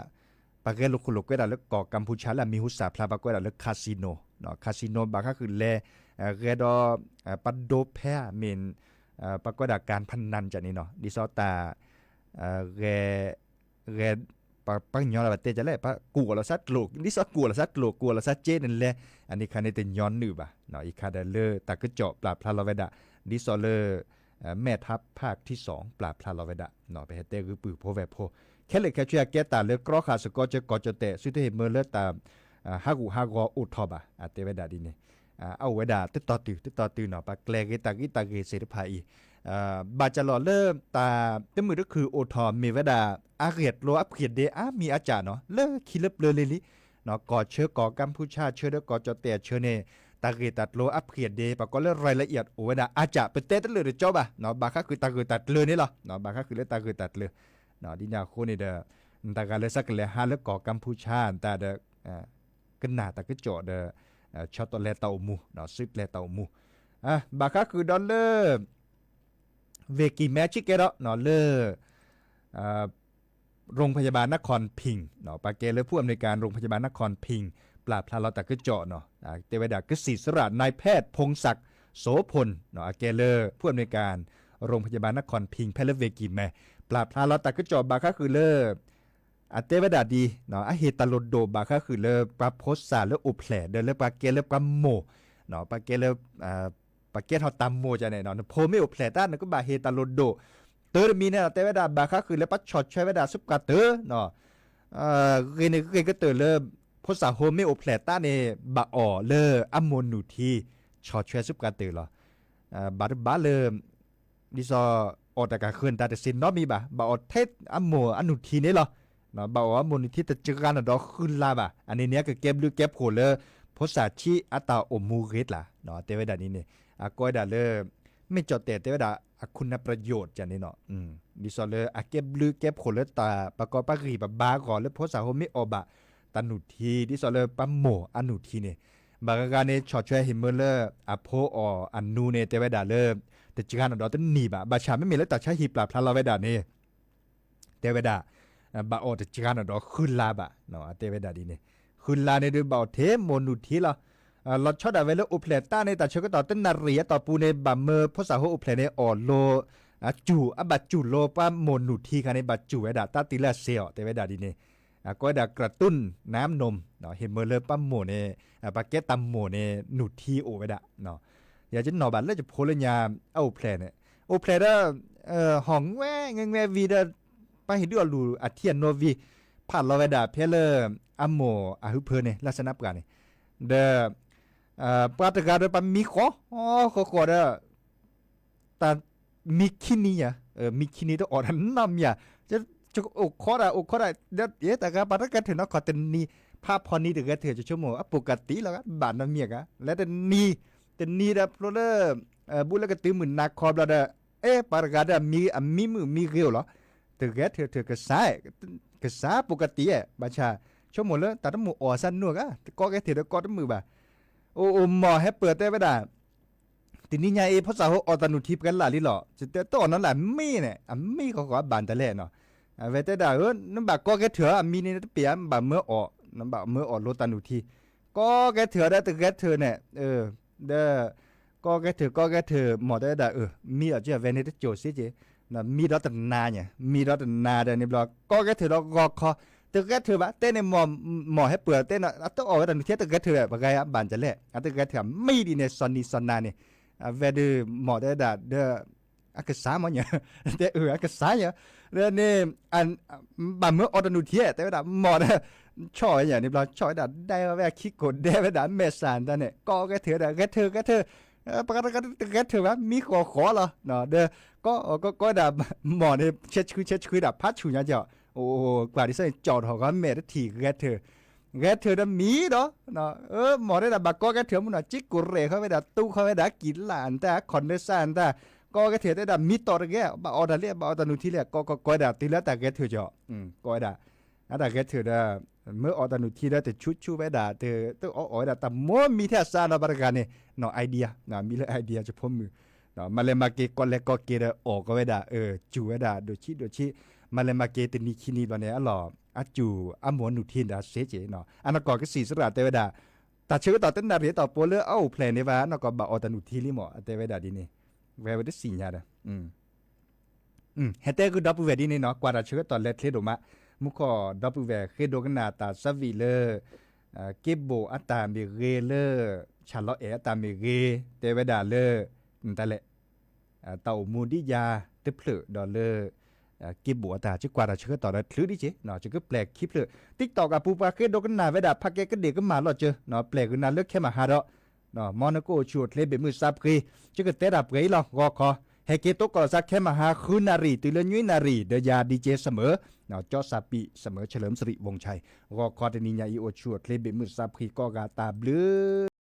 ပှၤဂဲၤလိာ်ခိၣ်လိာ်ကွဲဒၣ်လၢကီၢ်ကၣ်ဖူၣ်ဆါလၢအမံၤဟူစၢ်ဖျါ ပှၤကိးဝဲဒၣ်လၢ casino, casino ဘၣ်ဃးဃုာ်လဲၤ ဂဲၤဒီး ပဒိဖဲမ့ၢ် ပှၤကိးဝဲဒၣ် การพนัน န့ၣ်နီၤ ဒ်သိးတၢ် ဂဲၤ ဂဲၤ ပှၤကညီလၢဘၣ်တဲကလဲၣ် ပှၤကူၣ်အီၤလီၤဆါကျိာ် ဒ်သိးကူၣ်အီၤလီၤဆါကျိာ် ကူၣ်အီၤလီၤဆါစ့န့ၣ်လဲၤ အန့ၣ်ခါန့ၣ်တညီနုၢ်ဘၣ်. အံၤခါဒီးလၢတၢ်ကစီၣ်ပျၢ်ဖျါလီၤဝဲဒၣ် ဒ်သိးလၢ แม่ทัพภาคที่สอง ပျၢ်ဖျါလီၤဝဲဒၣ် ပဟဲတဲဂုာ်ပုၢ်ဖိဝဲၢ်ဖိ ခဲလၢာ်ခဲဆ့အကဲတၢ်လၢကြီဃာ်စ့ၢ်ကီးကၠၢကီၢ်ကၠီၣ်တဲၣ် သုတဟ့ၣ်မၢလၢတၢ် ဟးဂူာ်ဟးဂီၤအိၣ်ထီၣ်ဘၣ် အတဲဝဲဒၣ်ဒ်န့ၣ် အအိၣ်ဝဲဒၣ်တတီၤတုၤ တတီၤတုၤနီၤ ပှၤကျဲၤဂ့ၤတၢ်ဂ့ၤတၢ်ဂ့ၤသ့ၣ်တဖၣ်အံၤ ဘၣ်စၢ်လီၤလၢတၢ်တမုာ်တခုၣ်အိၣ်ထီၣ်မ့ၢ်ဝဲဒၣ် အဂဲၢ်ကျိၤအဖှ့ၣ်ဒ့အါမံၤအါစၢ်နီၤ လၢခံလၢပျၢၤလံလံ ကီၢ်ဆၢကီၢ်ကၣ်ဖူၣ်ဆါဆၢဒီးကီၢ်ကၠီၣ်တဲၣ်အဆၢန့ၣ် တၢ်ဂ့ၢ်တၢ်ကျိၤအဖှ့ၣ်ဒ့ ပှၤကိးလၢ รายละเอียด အိၣ်ဝဲဒၣ်အါစၢ် ပတဲတလၢာ်တကၠီဘၣ် ဘၣ်ဃးဃုာ်တၢ်ဂ့ၢ်တၢ်ကျၢၤန့ၣ်လီၤ ဘၣ်ဃးဃုာ်လၢတၢ်ဂ့ၢ်တၢ်ကျၢၤ ဒ်န့ၣ်အဃိန့ၣ်ဒီး တၢ်ဂၤလၢစးကလဲၤဟးလၢကီၢ်ကမ်ၣ်ဖူၣ်ဆါတၢ်ဒီး ကနၣ်တၢ်ကစီၣ်ဒီး ဆီတလဲတၢ်အိၣ်မူ စုကျဲတၢ်အိၣ်မူ ဘၣ်ဃးဃုာ်ဒီးလၢ ဝ့ၢ်ကံၢ်မဲဆံးကဲဒီးလၢ โรงพยาบาลนครพิงค์ ပှၤကဲလၢ ผู้อำนวยการโรงพยาบาลนครพิงค์ ပျၢ်ဖျါလီၤတၢ်ကစီၣ်နီၤ တဲဝဲဒၣ် ကစံၣ်စရၣ် นายแพทย์ พงศักดิ์ โสพล အကဲလၢ ผู้อำนวยการโรงพยาบาลนครพิงค์ ဖဲလၢဝ့ၢ်ကံၢ်မဲ ပျၢ်ဖျါလီၤတၢ်ကစီၣ်ဘၣ်ဃးဃုာ်လၢ အတဲဝဲဒၣ်ဒ် အဟ့ၣ်တၢ်လိၣ်ဒိၣ်ဘၣ်ဃးဃုာ်လၢပှၤဖိစၢ်လၢအိၣ်ဖျဲၣ် ဒီးလၢပှၤကဲလၢပှၤမိၢ် ပှၤကဲလၢ ပှၤကဲထီၣ်တၢ်မိၢ်န့ၣ် နဖိမ့ၢ်အိၣ်ဖျဲၣ်တၢ် နကဘၣ်ဟ့ၣ်တၢ်လိၣ်ဒိၣ် တၢ်တမံၤန့ၣ် တဲဝဲဒၣ်ဘၣ်ဃးဃုာ်လၢပှၤဆီၣ်ထွဲဝဲဒၣ်ဆူပှၤတၢ် ဂ့ၤန့ၣ်ဂ့ၤကတၢၢ်လၢ ဖိစၢ်ဖိမ့ၢ်အိၣ်ဖျဲၣ်တၢ်န့ၣ် ဘၣ်အီၣ်လၢအမိၢ်နုၢ်ထံ ဆီၣ်ထွဲဆူပှၤတၢ်လီၤ. ဘၣ်တဘၣ်လၢ ဒ်သိးအီၣ်တၢ်ကဃၢၤတၢ်တစ့ၢ်နီတမံၤဘၣ်, ဘၣ်အီၣ်ထဲအမိၢ်အနုၢ်ထံန့ၣ်လီၤ. ဘၣ်အီၣ်အမိၢ်နုၢ်ထံတစှၤနီၣ်ဒီးဃုလါဘၣ်. အန့ၣ်န့ၣ် အကကဲဘျုးကဲဖှိၣ်လၢ ဖိစၢ်ဆံးအတၢ်အိၣ်မူဂ့ၤကျါ, တဲဝဲဒၣ်န့ၣ်န့ၣ် အကိးဝဲဒၣ်လၢ မ့ၢ်ကၠီၣ်တဲၣ်တဲဝဲဒၣ် အခိၣ်နၢ်ပယိၣ်န့ၣ်နီၤ, ဒ်သိးလၢအကဲဘျုးကဲဖှိၣ်လၢတၢ်ပကီၢ်ပဂံၢ်ပဘါအဂီၢ်လၢဖိစၢ်ဖိမ့ၢ်အီၣ်ဘၣ်တၢ်နုၢ်ထံ ဒ်သိးလၢပှၤမိၢ်အနုၢ်ထံန့ၣ် ဘၣ်ဂၤဂၤန့ၣ် ဆီၣ်ထွဲဟ့ၣ်မၢလၢအဖိအီၣ်အနူန့ၣ် တဲဝဲဒၣ်လၢ တစှၤနီၣ်ဒီးတနံၤဘၣ်. ဘၣ်ဆၣ်မ့မ့ၢ်လၢတၢ်ဆါဟံၣ်ပျၢ်ဖျါလီၤဝဲဒၣ်န့ၣ် တဲဝဲဒၣ် ဘၣ်အီၣ်တစှၤနီၣ်ဒီးဃုလါဘၣ်, တဲဝဲဒၣ်ဒ်န့ၣ် ဃုလါန့ၣ်ဒုးဘၣ်အီၣ်ထဲမိၢ်နုၢ်ထံလီၤ. လီၤဆီဒၣ်ဝဲလၢအိၣ်ဖျဲၣ်တၢ်န့ၣ် တၢ်ဆၢကတီၢ်တနၣ်ရံၣ်အတီၢ်ပူၤန့ၣ် ဘၣ်မၢဖိစၢ်ဖိအိၣ်ဖျဲၣ်န့ၣ် အီၣ်လိ အစူၢ် အဘၣ်စူၢ်လိပှၤမိၢ်နုၢ်ထံခါန့ၣ် ဘၣ်စူၢ်ဝဲဒၣ်တၢ်တုၤလၢအစ့အီၤ တဲဝဲဒၣ်ဒ်န့ၣ် ကိးဝဲဒၣ် กระตุ้นน้ำนม ဟ့ၣ်မၢလၢပှၤမိၢ်န့ၣ် ပှၤကဲတၢ်မိၢ်န့ၣ် နုၢ်ထံအိၣ်ဝဲဒၣ် ယကနီၣ်ဘၣ်လၢယဖိလၢညါ အအိၣ်ဖျဲၣ်န့ၣ် အိၣ်ဖျဲၣ်ဒီး ဟီၣ်ငွဲငဲငွဲဝံၤဒီး ပှၤဟ့ၣ်ဒုးအီၣ်လူၢ်အထံအနိဝံၤ ဖးလီၤဝဲဒၣ်ဖဲလၢ အမိၢ်အဟၢဖၢန့ၣ် လၢစနၢပှၢ်န့ၣ် ဒီး ပှၤတဂၤဒီးပှၤမံဃီ ဃီဃီဒီး တၢ်မံခံနံၤယၤ, မံခံနံၤတအီၣ်တၢ်နီတမံၤဧါ, အိၣ်ခိးဒၣ် အိၣ်ခိးဒၣ် တဂၤပှၤတဂဲၤထၢၣ်နီၢ်ခီၣ်တနံၤ, ဖးဖီနံၤတဂဲၤထၢၣ် ယဆိကမိၣ် အပူၤကတံလီၤ ဘၣ်နီတမံၤဧါ, လၢတနံၤ တနံၤဒီးဖျိလၢ ဘူးလၢကတုၤမုၢ်နၤခီဘျီဒီး အဲ ပှၤတဂၤဒီးအမံမုာ်မံဂ့ၤအိၣ်လီၤ, တဂဲၤထၢၣ်ထၢၣ်ကစၢ်, ကစၢ်ပူၤကတံဧါ, ဘၣ်ဆၣ် ဆိကမိၣ်လၢတၢ်တမုာ်အီၣ်စၢ်နူၢ်ဂၤ, တကိးဂဲၤထၢၣ်ဒီးကိးတမုာ်ဘၣ်, အိၣ်အိၣ်မိၢ်ဟဲပၢၢ်တဲဝဲဒၣ် တနံၤညါအံၤ ဖိစၢ်ဖိအီၣ်တၢ်နုၢ်ထံပှဲၤလၢ်လံလီၤ, တတဲတအီၣ်နီတလၢ်မံန့ၣ် အမံဃီဃီအဘၣ်တလဲၣ်နီၤ, အဝဲတဲဒၣ်ဧၢ နဘၣ်ကိးဂဲၤထၢၣ်ဧါ, အမံန့ၣ်တပ့ၢ်ဧါ, ဘၣ်မၢအီၣ်, ဘၣ်မၢအီၣ်လိတၢ်နုၢ်ထံ, ကိးဂဲၤထၢၣ်ဒီးတဂဲၤထၢၣ်န့ၣ်, ဒီး ကိးဂဲၤထၢၣ် ကိးဂဲၤထၢၣ် မိၢ်တဲဝဲဒၣ်အၢ မံအီၣ်က့အဝဲန့ၣ်တစိၢ်စ့က့, မံဒီးတနၤညါ, မံဒီးတနၤဒီးန့ၣ်ဘျီ ကိးဂဲၤထၢၣ်ဒီးဂီၤခီ, တဂဲၤထၢၣ်ဘၣ်, တဲန့ၣ်မိၢ် မိၢ်ဟဲပၢၢ်တဲန့ၣ် အတအီၣ်ဝဲတၢ်နုၢ်ထံတဂဲၤထၢၣ်ဘၣ်, ပှၤဂၤအဘၣ်တလဲၣ်, အတဂဲၤထၢၣ်မံဒ်န့ၣ် စီၤနံၤစီၤနၤန့ၣ်, အဝဲဒုးမိၢ်တဲဝဲဒၣ်ဒီး အကစၢ်မ့ၢ်ညါ, တဲအၢ အကစၢ်ညါ, ဒီးန့ၣ် ဘၣ်မၢအီၣ်တၢ်နုၢ်ထံ တဲဝဲဒၣ်မိၢ်ဒီး ဆီၣ်ဝဲညါန့ၣ်ဘျီ ဆီၣ်ဝဲဒၣ်ဒဲဝဲအခံကိးဒဲဝဲဒၣ် မဲာ်ဆှးတၢ်န့ၣ် ကိးဂဲၤထၢၣ်ဒီး ဂဲၤထၢၣ် ဂဲၤထၢၣ်, ပှၤတဂၤတဂဲၤထၢၣ်ဘၣ် မံဃီဃီလီၤ, ဒီး ကိး ကိး ကိးဝဲဒၣ် မိၢ်န့ၣ် ဆဲဆှံ ဆဲဆှံဒၣ် ဖးဆူၣ်ညါကီး, အိၣ်ကွၢ်ဒ်သိးန့ၣ် ကၠီၣ်ထီၣ်ဂီၤမဲာ်တထံၣ်ဂဲၤထၢၣ်, ဂဲၤထၢၣ်ဒီးမံဒီး မိၢ်တဲဒၣ်ဘၣ်ကိးဂဲၤထၢၣ်မုၢ်နီၤ က့ကိးရဲၣ်ဃီဝဲဒၣ် တူၢ်ဃီဝဲဒၣ် ကံၣ်လၢ်အတၢ် ခီၣ်နၢစၢ်အတၢ်, ကိးဂဲၤထၢၣ်တဲဒၣ်မံတီၢ်တဂ့ၤ ဘၣ်အီၣ်တၢ်လံ ဘၣ်အီၣ်တၢ်နုၢ်ထံလံ ကိး ကိး ကိးဝဲဒၣ်တုၤလၢတၢ်ဂဲၤထၢၣ်ကီး, ကိးဝဲဒၣ် အတၢ်ဂဲၤထၢၣ်ဒီး မၢအီၣ်တၢ်နုၢ်ထံဒီး တဆူၣ်ဆူၣ်ဝဲဒၣ် တ တအီၣ်အီၣ်ဝဲဒၣ် တၢ်မိၢ်မံထဲအစးနီၤ ပှၤတဂၤန့ၣ် နီၢ် idea မံလၢ idea ဆိဖိမုၣ်, မၤလဲၤမၤက့ၤ ကိးလဲၤကိးက့ၤဒီး အီၣ်ကီးဝဲဒၣ် စူၣ်ဝဲဒၣ် ဒိၣ်ဆံးဒိၣ်ဆံး, မၤလဲၤမၤက့ၤတနံၤခံနံၤဘျီန့ၣ် အလီၢ် အစူၣ်အမိၢ်နုၢ်ထံဒၣ်စ့က့ၤ, အနီၢ်ကီၢ်ကစံၣ်စရၣ်တဲဝဲဒၣ် တၢ်ဆၢကတီၢ်တနၣ်ရံၣ်အတီၢ်ပူၤလၢအအိၣ်ဖျဲၣ်န့ၣ်ဘၣ် နီၢ်ကီၢ်ဘၣ်အီၣ်တၢ်နုၢ်ထံလံမး အတဲဝဲဒၣ်ဒ်န့ၣ်, ဝဲဝဲတစံၣ်ညါဒီး ဟဲတဲဃုာ်ဒီပုၢ်ဝဲၢ်ဒ်န့ၣ်နီၤ ကွၢ်တၢ်ဆၢကတီၢ်လဲၤချ့ဒိၣ်မး, မူခိၣ်ဒီပုၢ်ဝဲၢ်ဃ့ဒိကနၣ်တၢ်သးဝံၣ်လၢ က့ဘိၣ်အတၢ်မ့ၢ်ဂ့ၤလၢ ဆၣ်လီၤအဲၣ်အတၢ်မ့ၢ်ဂ့ၤ တဲဝဲဒၣ်လၢ တၢ်လဲၣ် တၢ်အိၣ်မူဒ်ယၤတဖျၢၣ်ဒီးလၢ က့ဘိၣ်အတၢ် ကကွၢ်တၢ်ဆၢကတီၢ်ဒီးချုးဒ်က့ၤ ကကပျဲၢ်ခံဖျၢၣ် TikTok အပူၤပှၤဃ့ဒိကနၣ်ဝဲဒၣ် ဖးကဲကဒ့ၣ်ကမၣ်လီၤစၢၤ ပျဲၢ်ကနၤလၢခဲမဟါဒီး မ်နကအိၣ်ဆူၣ်အိၣ်ချ့ဘ့ၣ်မုၢ်သးဖှံ ကကတဲတၢ်ပှဲၤအံၤလီၤ ဂီၤခီ ဟဲက့ၤတိကီၢ်လီၤသးခဲမဟါ ဃုနၣ်ရံၣ် တုၤလၢနွံနၣ်ရံၣ် ဒီးယၤ DJ စမၢၣ် ကၠီစးပံး စမၢၣ် เฉลิมสิริวงศ์ชัย ဂီၤခီတနံၤညါအံၤ အိၣ်ဆူၣ်အိၣ်ချ့ဘ့ၣ်မုၢ်သးဖှံကိးဂၤတၢ်ဘျုး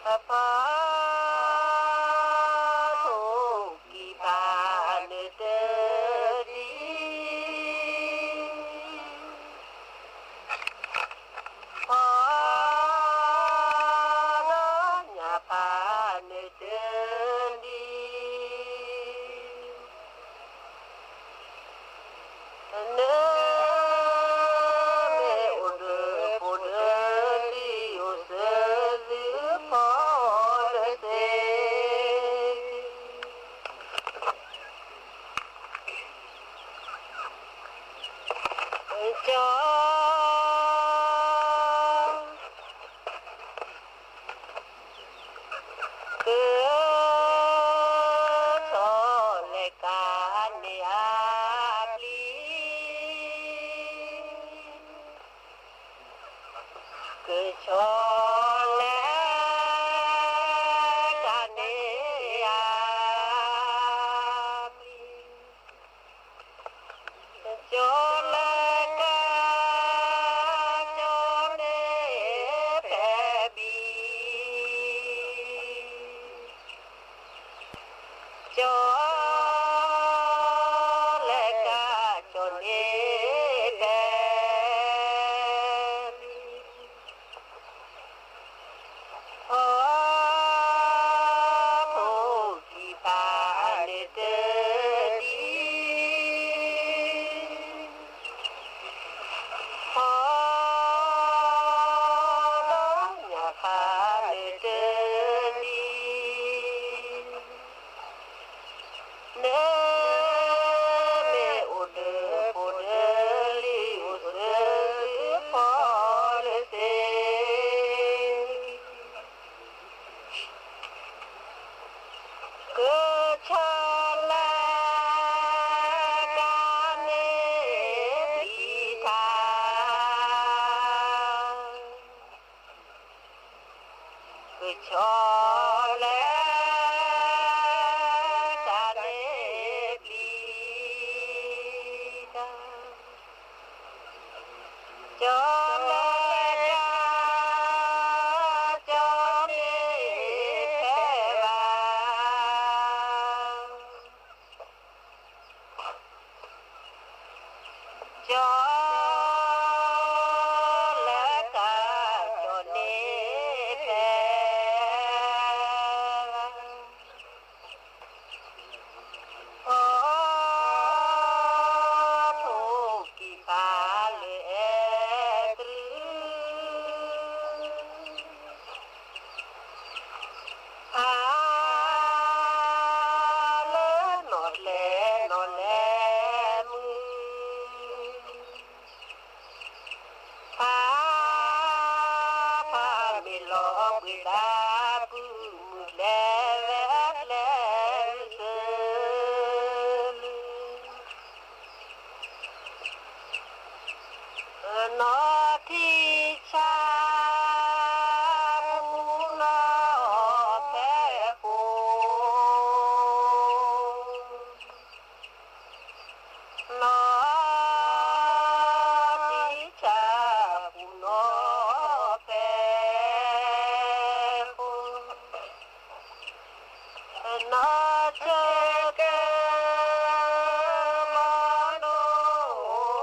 ဖီထိၣ်ကံၢ်ဖးနုာ်တဒံ ဖီလၢညၣ်ဖးနုာ်တဒံ နမ့ၢ်အိၣ်ဒီးဖိဒီးလံၤအိၣ်စၢၤသုဖီတစ့ ကၠီ ကဆီလဲၤကၢ်န့ၢ်အပျံၤ ကဆီလဲၤကၢ်န့ၢ်အပျံၤ ကဆီလဲၤကၢ် ကဆီန့ၢ်ဖဲဘံ ကဆီလဲၤကၢ် ကဆီန့ၢ်ဖဲဘံ ဖီထိၣ်ကံၢ်ဖးနုာ်တဒံ ဖီလၢညၣ်ဖးနုာ်တဒံ နမ့ၢ်အိၣ်ဒီးဖိဒီးလံၤအိၣ်စၢၤသုဖီတစ့ ကဆီလဲၤကၢ်န့ၢ်ပျံၤတၢ် ကဆီလဲၤကၢ်န့ၢ်ပျံၤတၢ် ကဆီလဲၤကၢ် ကဆီန့ၢ်ဖဲဘံ ကဆီလဲၤကၢ် ကဆီန့ၢ်ဖဲဘံ ဖီထိၣ်ကံၢ်ဖးလၢအဲၣ်တြူ ဖးလၢနီၣ်ကျဲနီၣ်လဲၤမုၢ် ဖး ဖးမ့ၢ်လီၤဘှံးသးပုၢ်မုၢ်ကျဲဝဲကျဲစၢၤ နီၢ်ထံဆၣ်ပူၤနီၢ်ဖဲဃိ နီၢ်ထံဆၣ်ပူၤနီၢ်ဖဲဃိ နီၢ်ဆၢကဲ ဘီဒိၣ်ဟဲပူၤ နီၢ်ဆၢကဲ ဘီဒိၣ်ဟဲ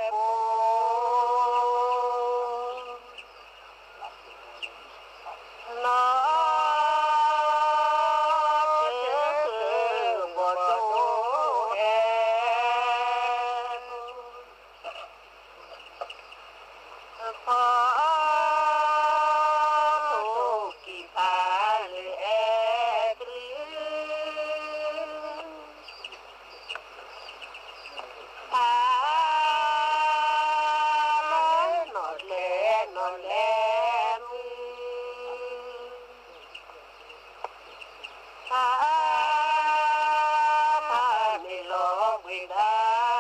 ဖီထိၣ်ကံၢ်ဖးလၢအဲၣ်တြူ ဖး လၢနီၣ်ကျဲနီၣ်လဲၤမုၢ် ဖး ဖးမ့ၢ်လီၤဘှံးသး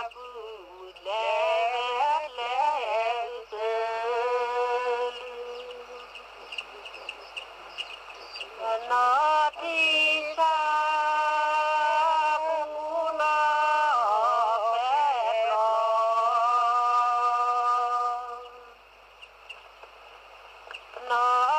ပုၢ်မုၢ်ကျဲ ကျဲစၢၤ နီၢ်ထံဆၣ်ပူၤနီၢ်ဖဲပျီ နီၢ်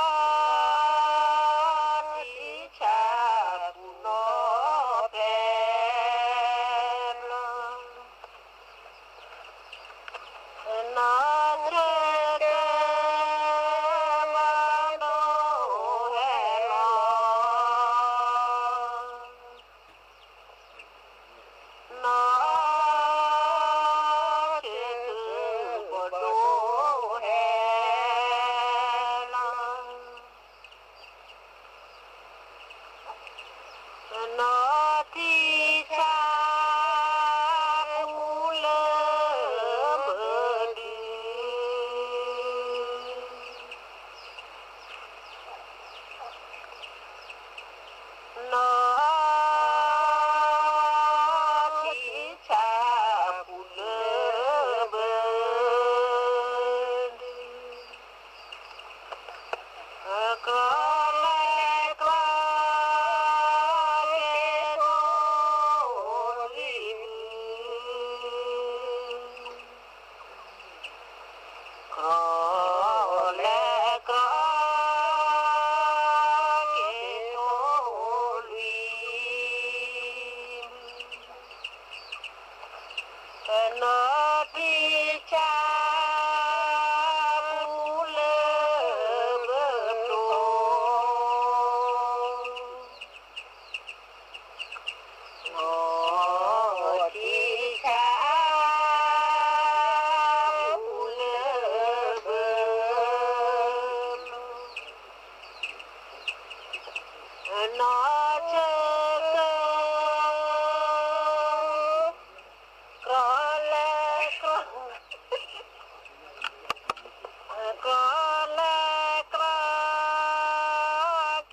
ကျီလဲကျီက့ၤတအိၣ်လံ ကျီလဲကျီက့ၤတအိၣ်လံ ပနီၢ်ထံဆါပူၤလၢပဒိၣ် နီၢ်ထံဆါ ပူၤလၢပဒိ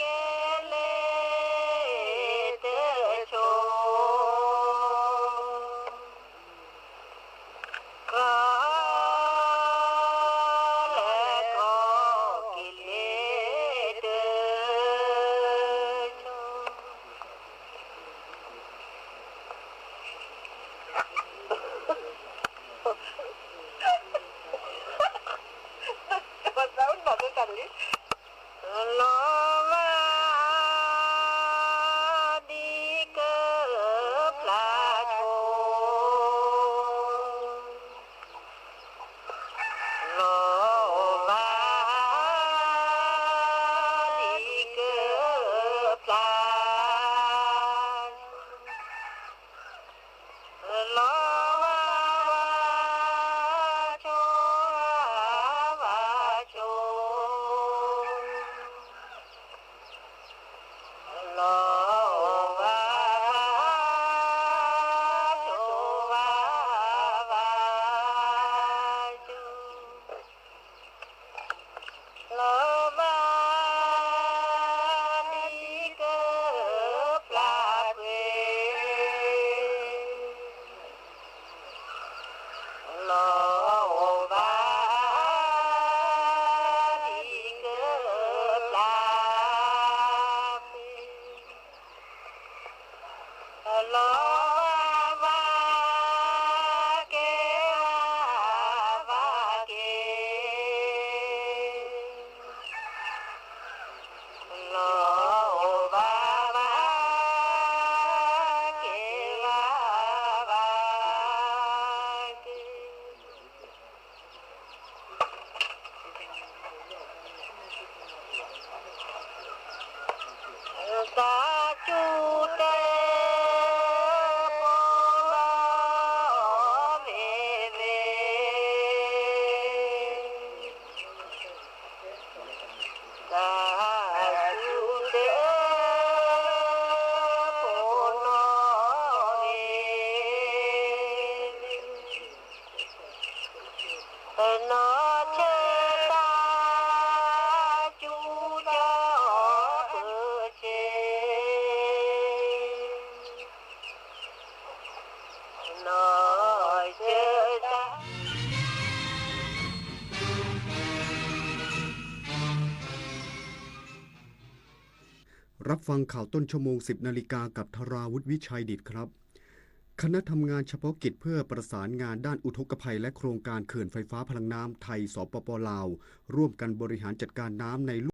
ၣ် နီၢ်ဆၢကၢ ကျီလဲကျီ ကျီလဲကျီ က့ၤလၢတဆိ ကျီလဲကျီ က့ၤလၢတဆိ လီၤဘၣ်ဒ်ကဖျါဆိ လီၤဘၣ်ဒ်ကဖျါ လီၤဘၣ်ဘၣ်ဆိ ဘၣ်ဆိ လီၤဘၣ်ဘၣ်ဆိ ဘၣ်ဘၣ်ဆိ လီၤဘၣ်ဒ်ကဖျါကွံာ် လီၤဘၣ်ဘၣ်ဆိ လီၤဘၣ်ဘၣ်က့ၤ ဘၣ်ဘၣ်က့ၤ လီၤဘၣ်ဘၣ်က့ၤ ဘၣ်ဘၣ်က့ၤ တၢ်စူၢ်တၢ်ကိၢ်လီၤ မ့ၢ်မ့ၢ် တၢ်စူၢ်တၢ်ကိၢ်လီၤ မ့ၢ်မ့ၢ် နီၢ်ဆၢတၢ် စူၢ်ကၠီၣ်ပၢၢ်ဆ့ နီၢ်ဆၢတၢ် รับฟังข่าวต้นชั่วโมง สิบนาฬิกา กับธราวุฒิวิชัยดิษฐครับ คณะทำงานเฉพาะกิจเพื่อประสานงานด้านอุทกภัยและโครงการเขื่อนไฟฟ้าพลังน้ำไทย สปป ลาว ร่วมกันบริหารจัดการน้ำใน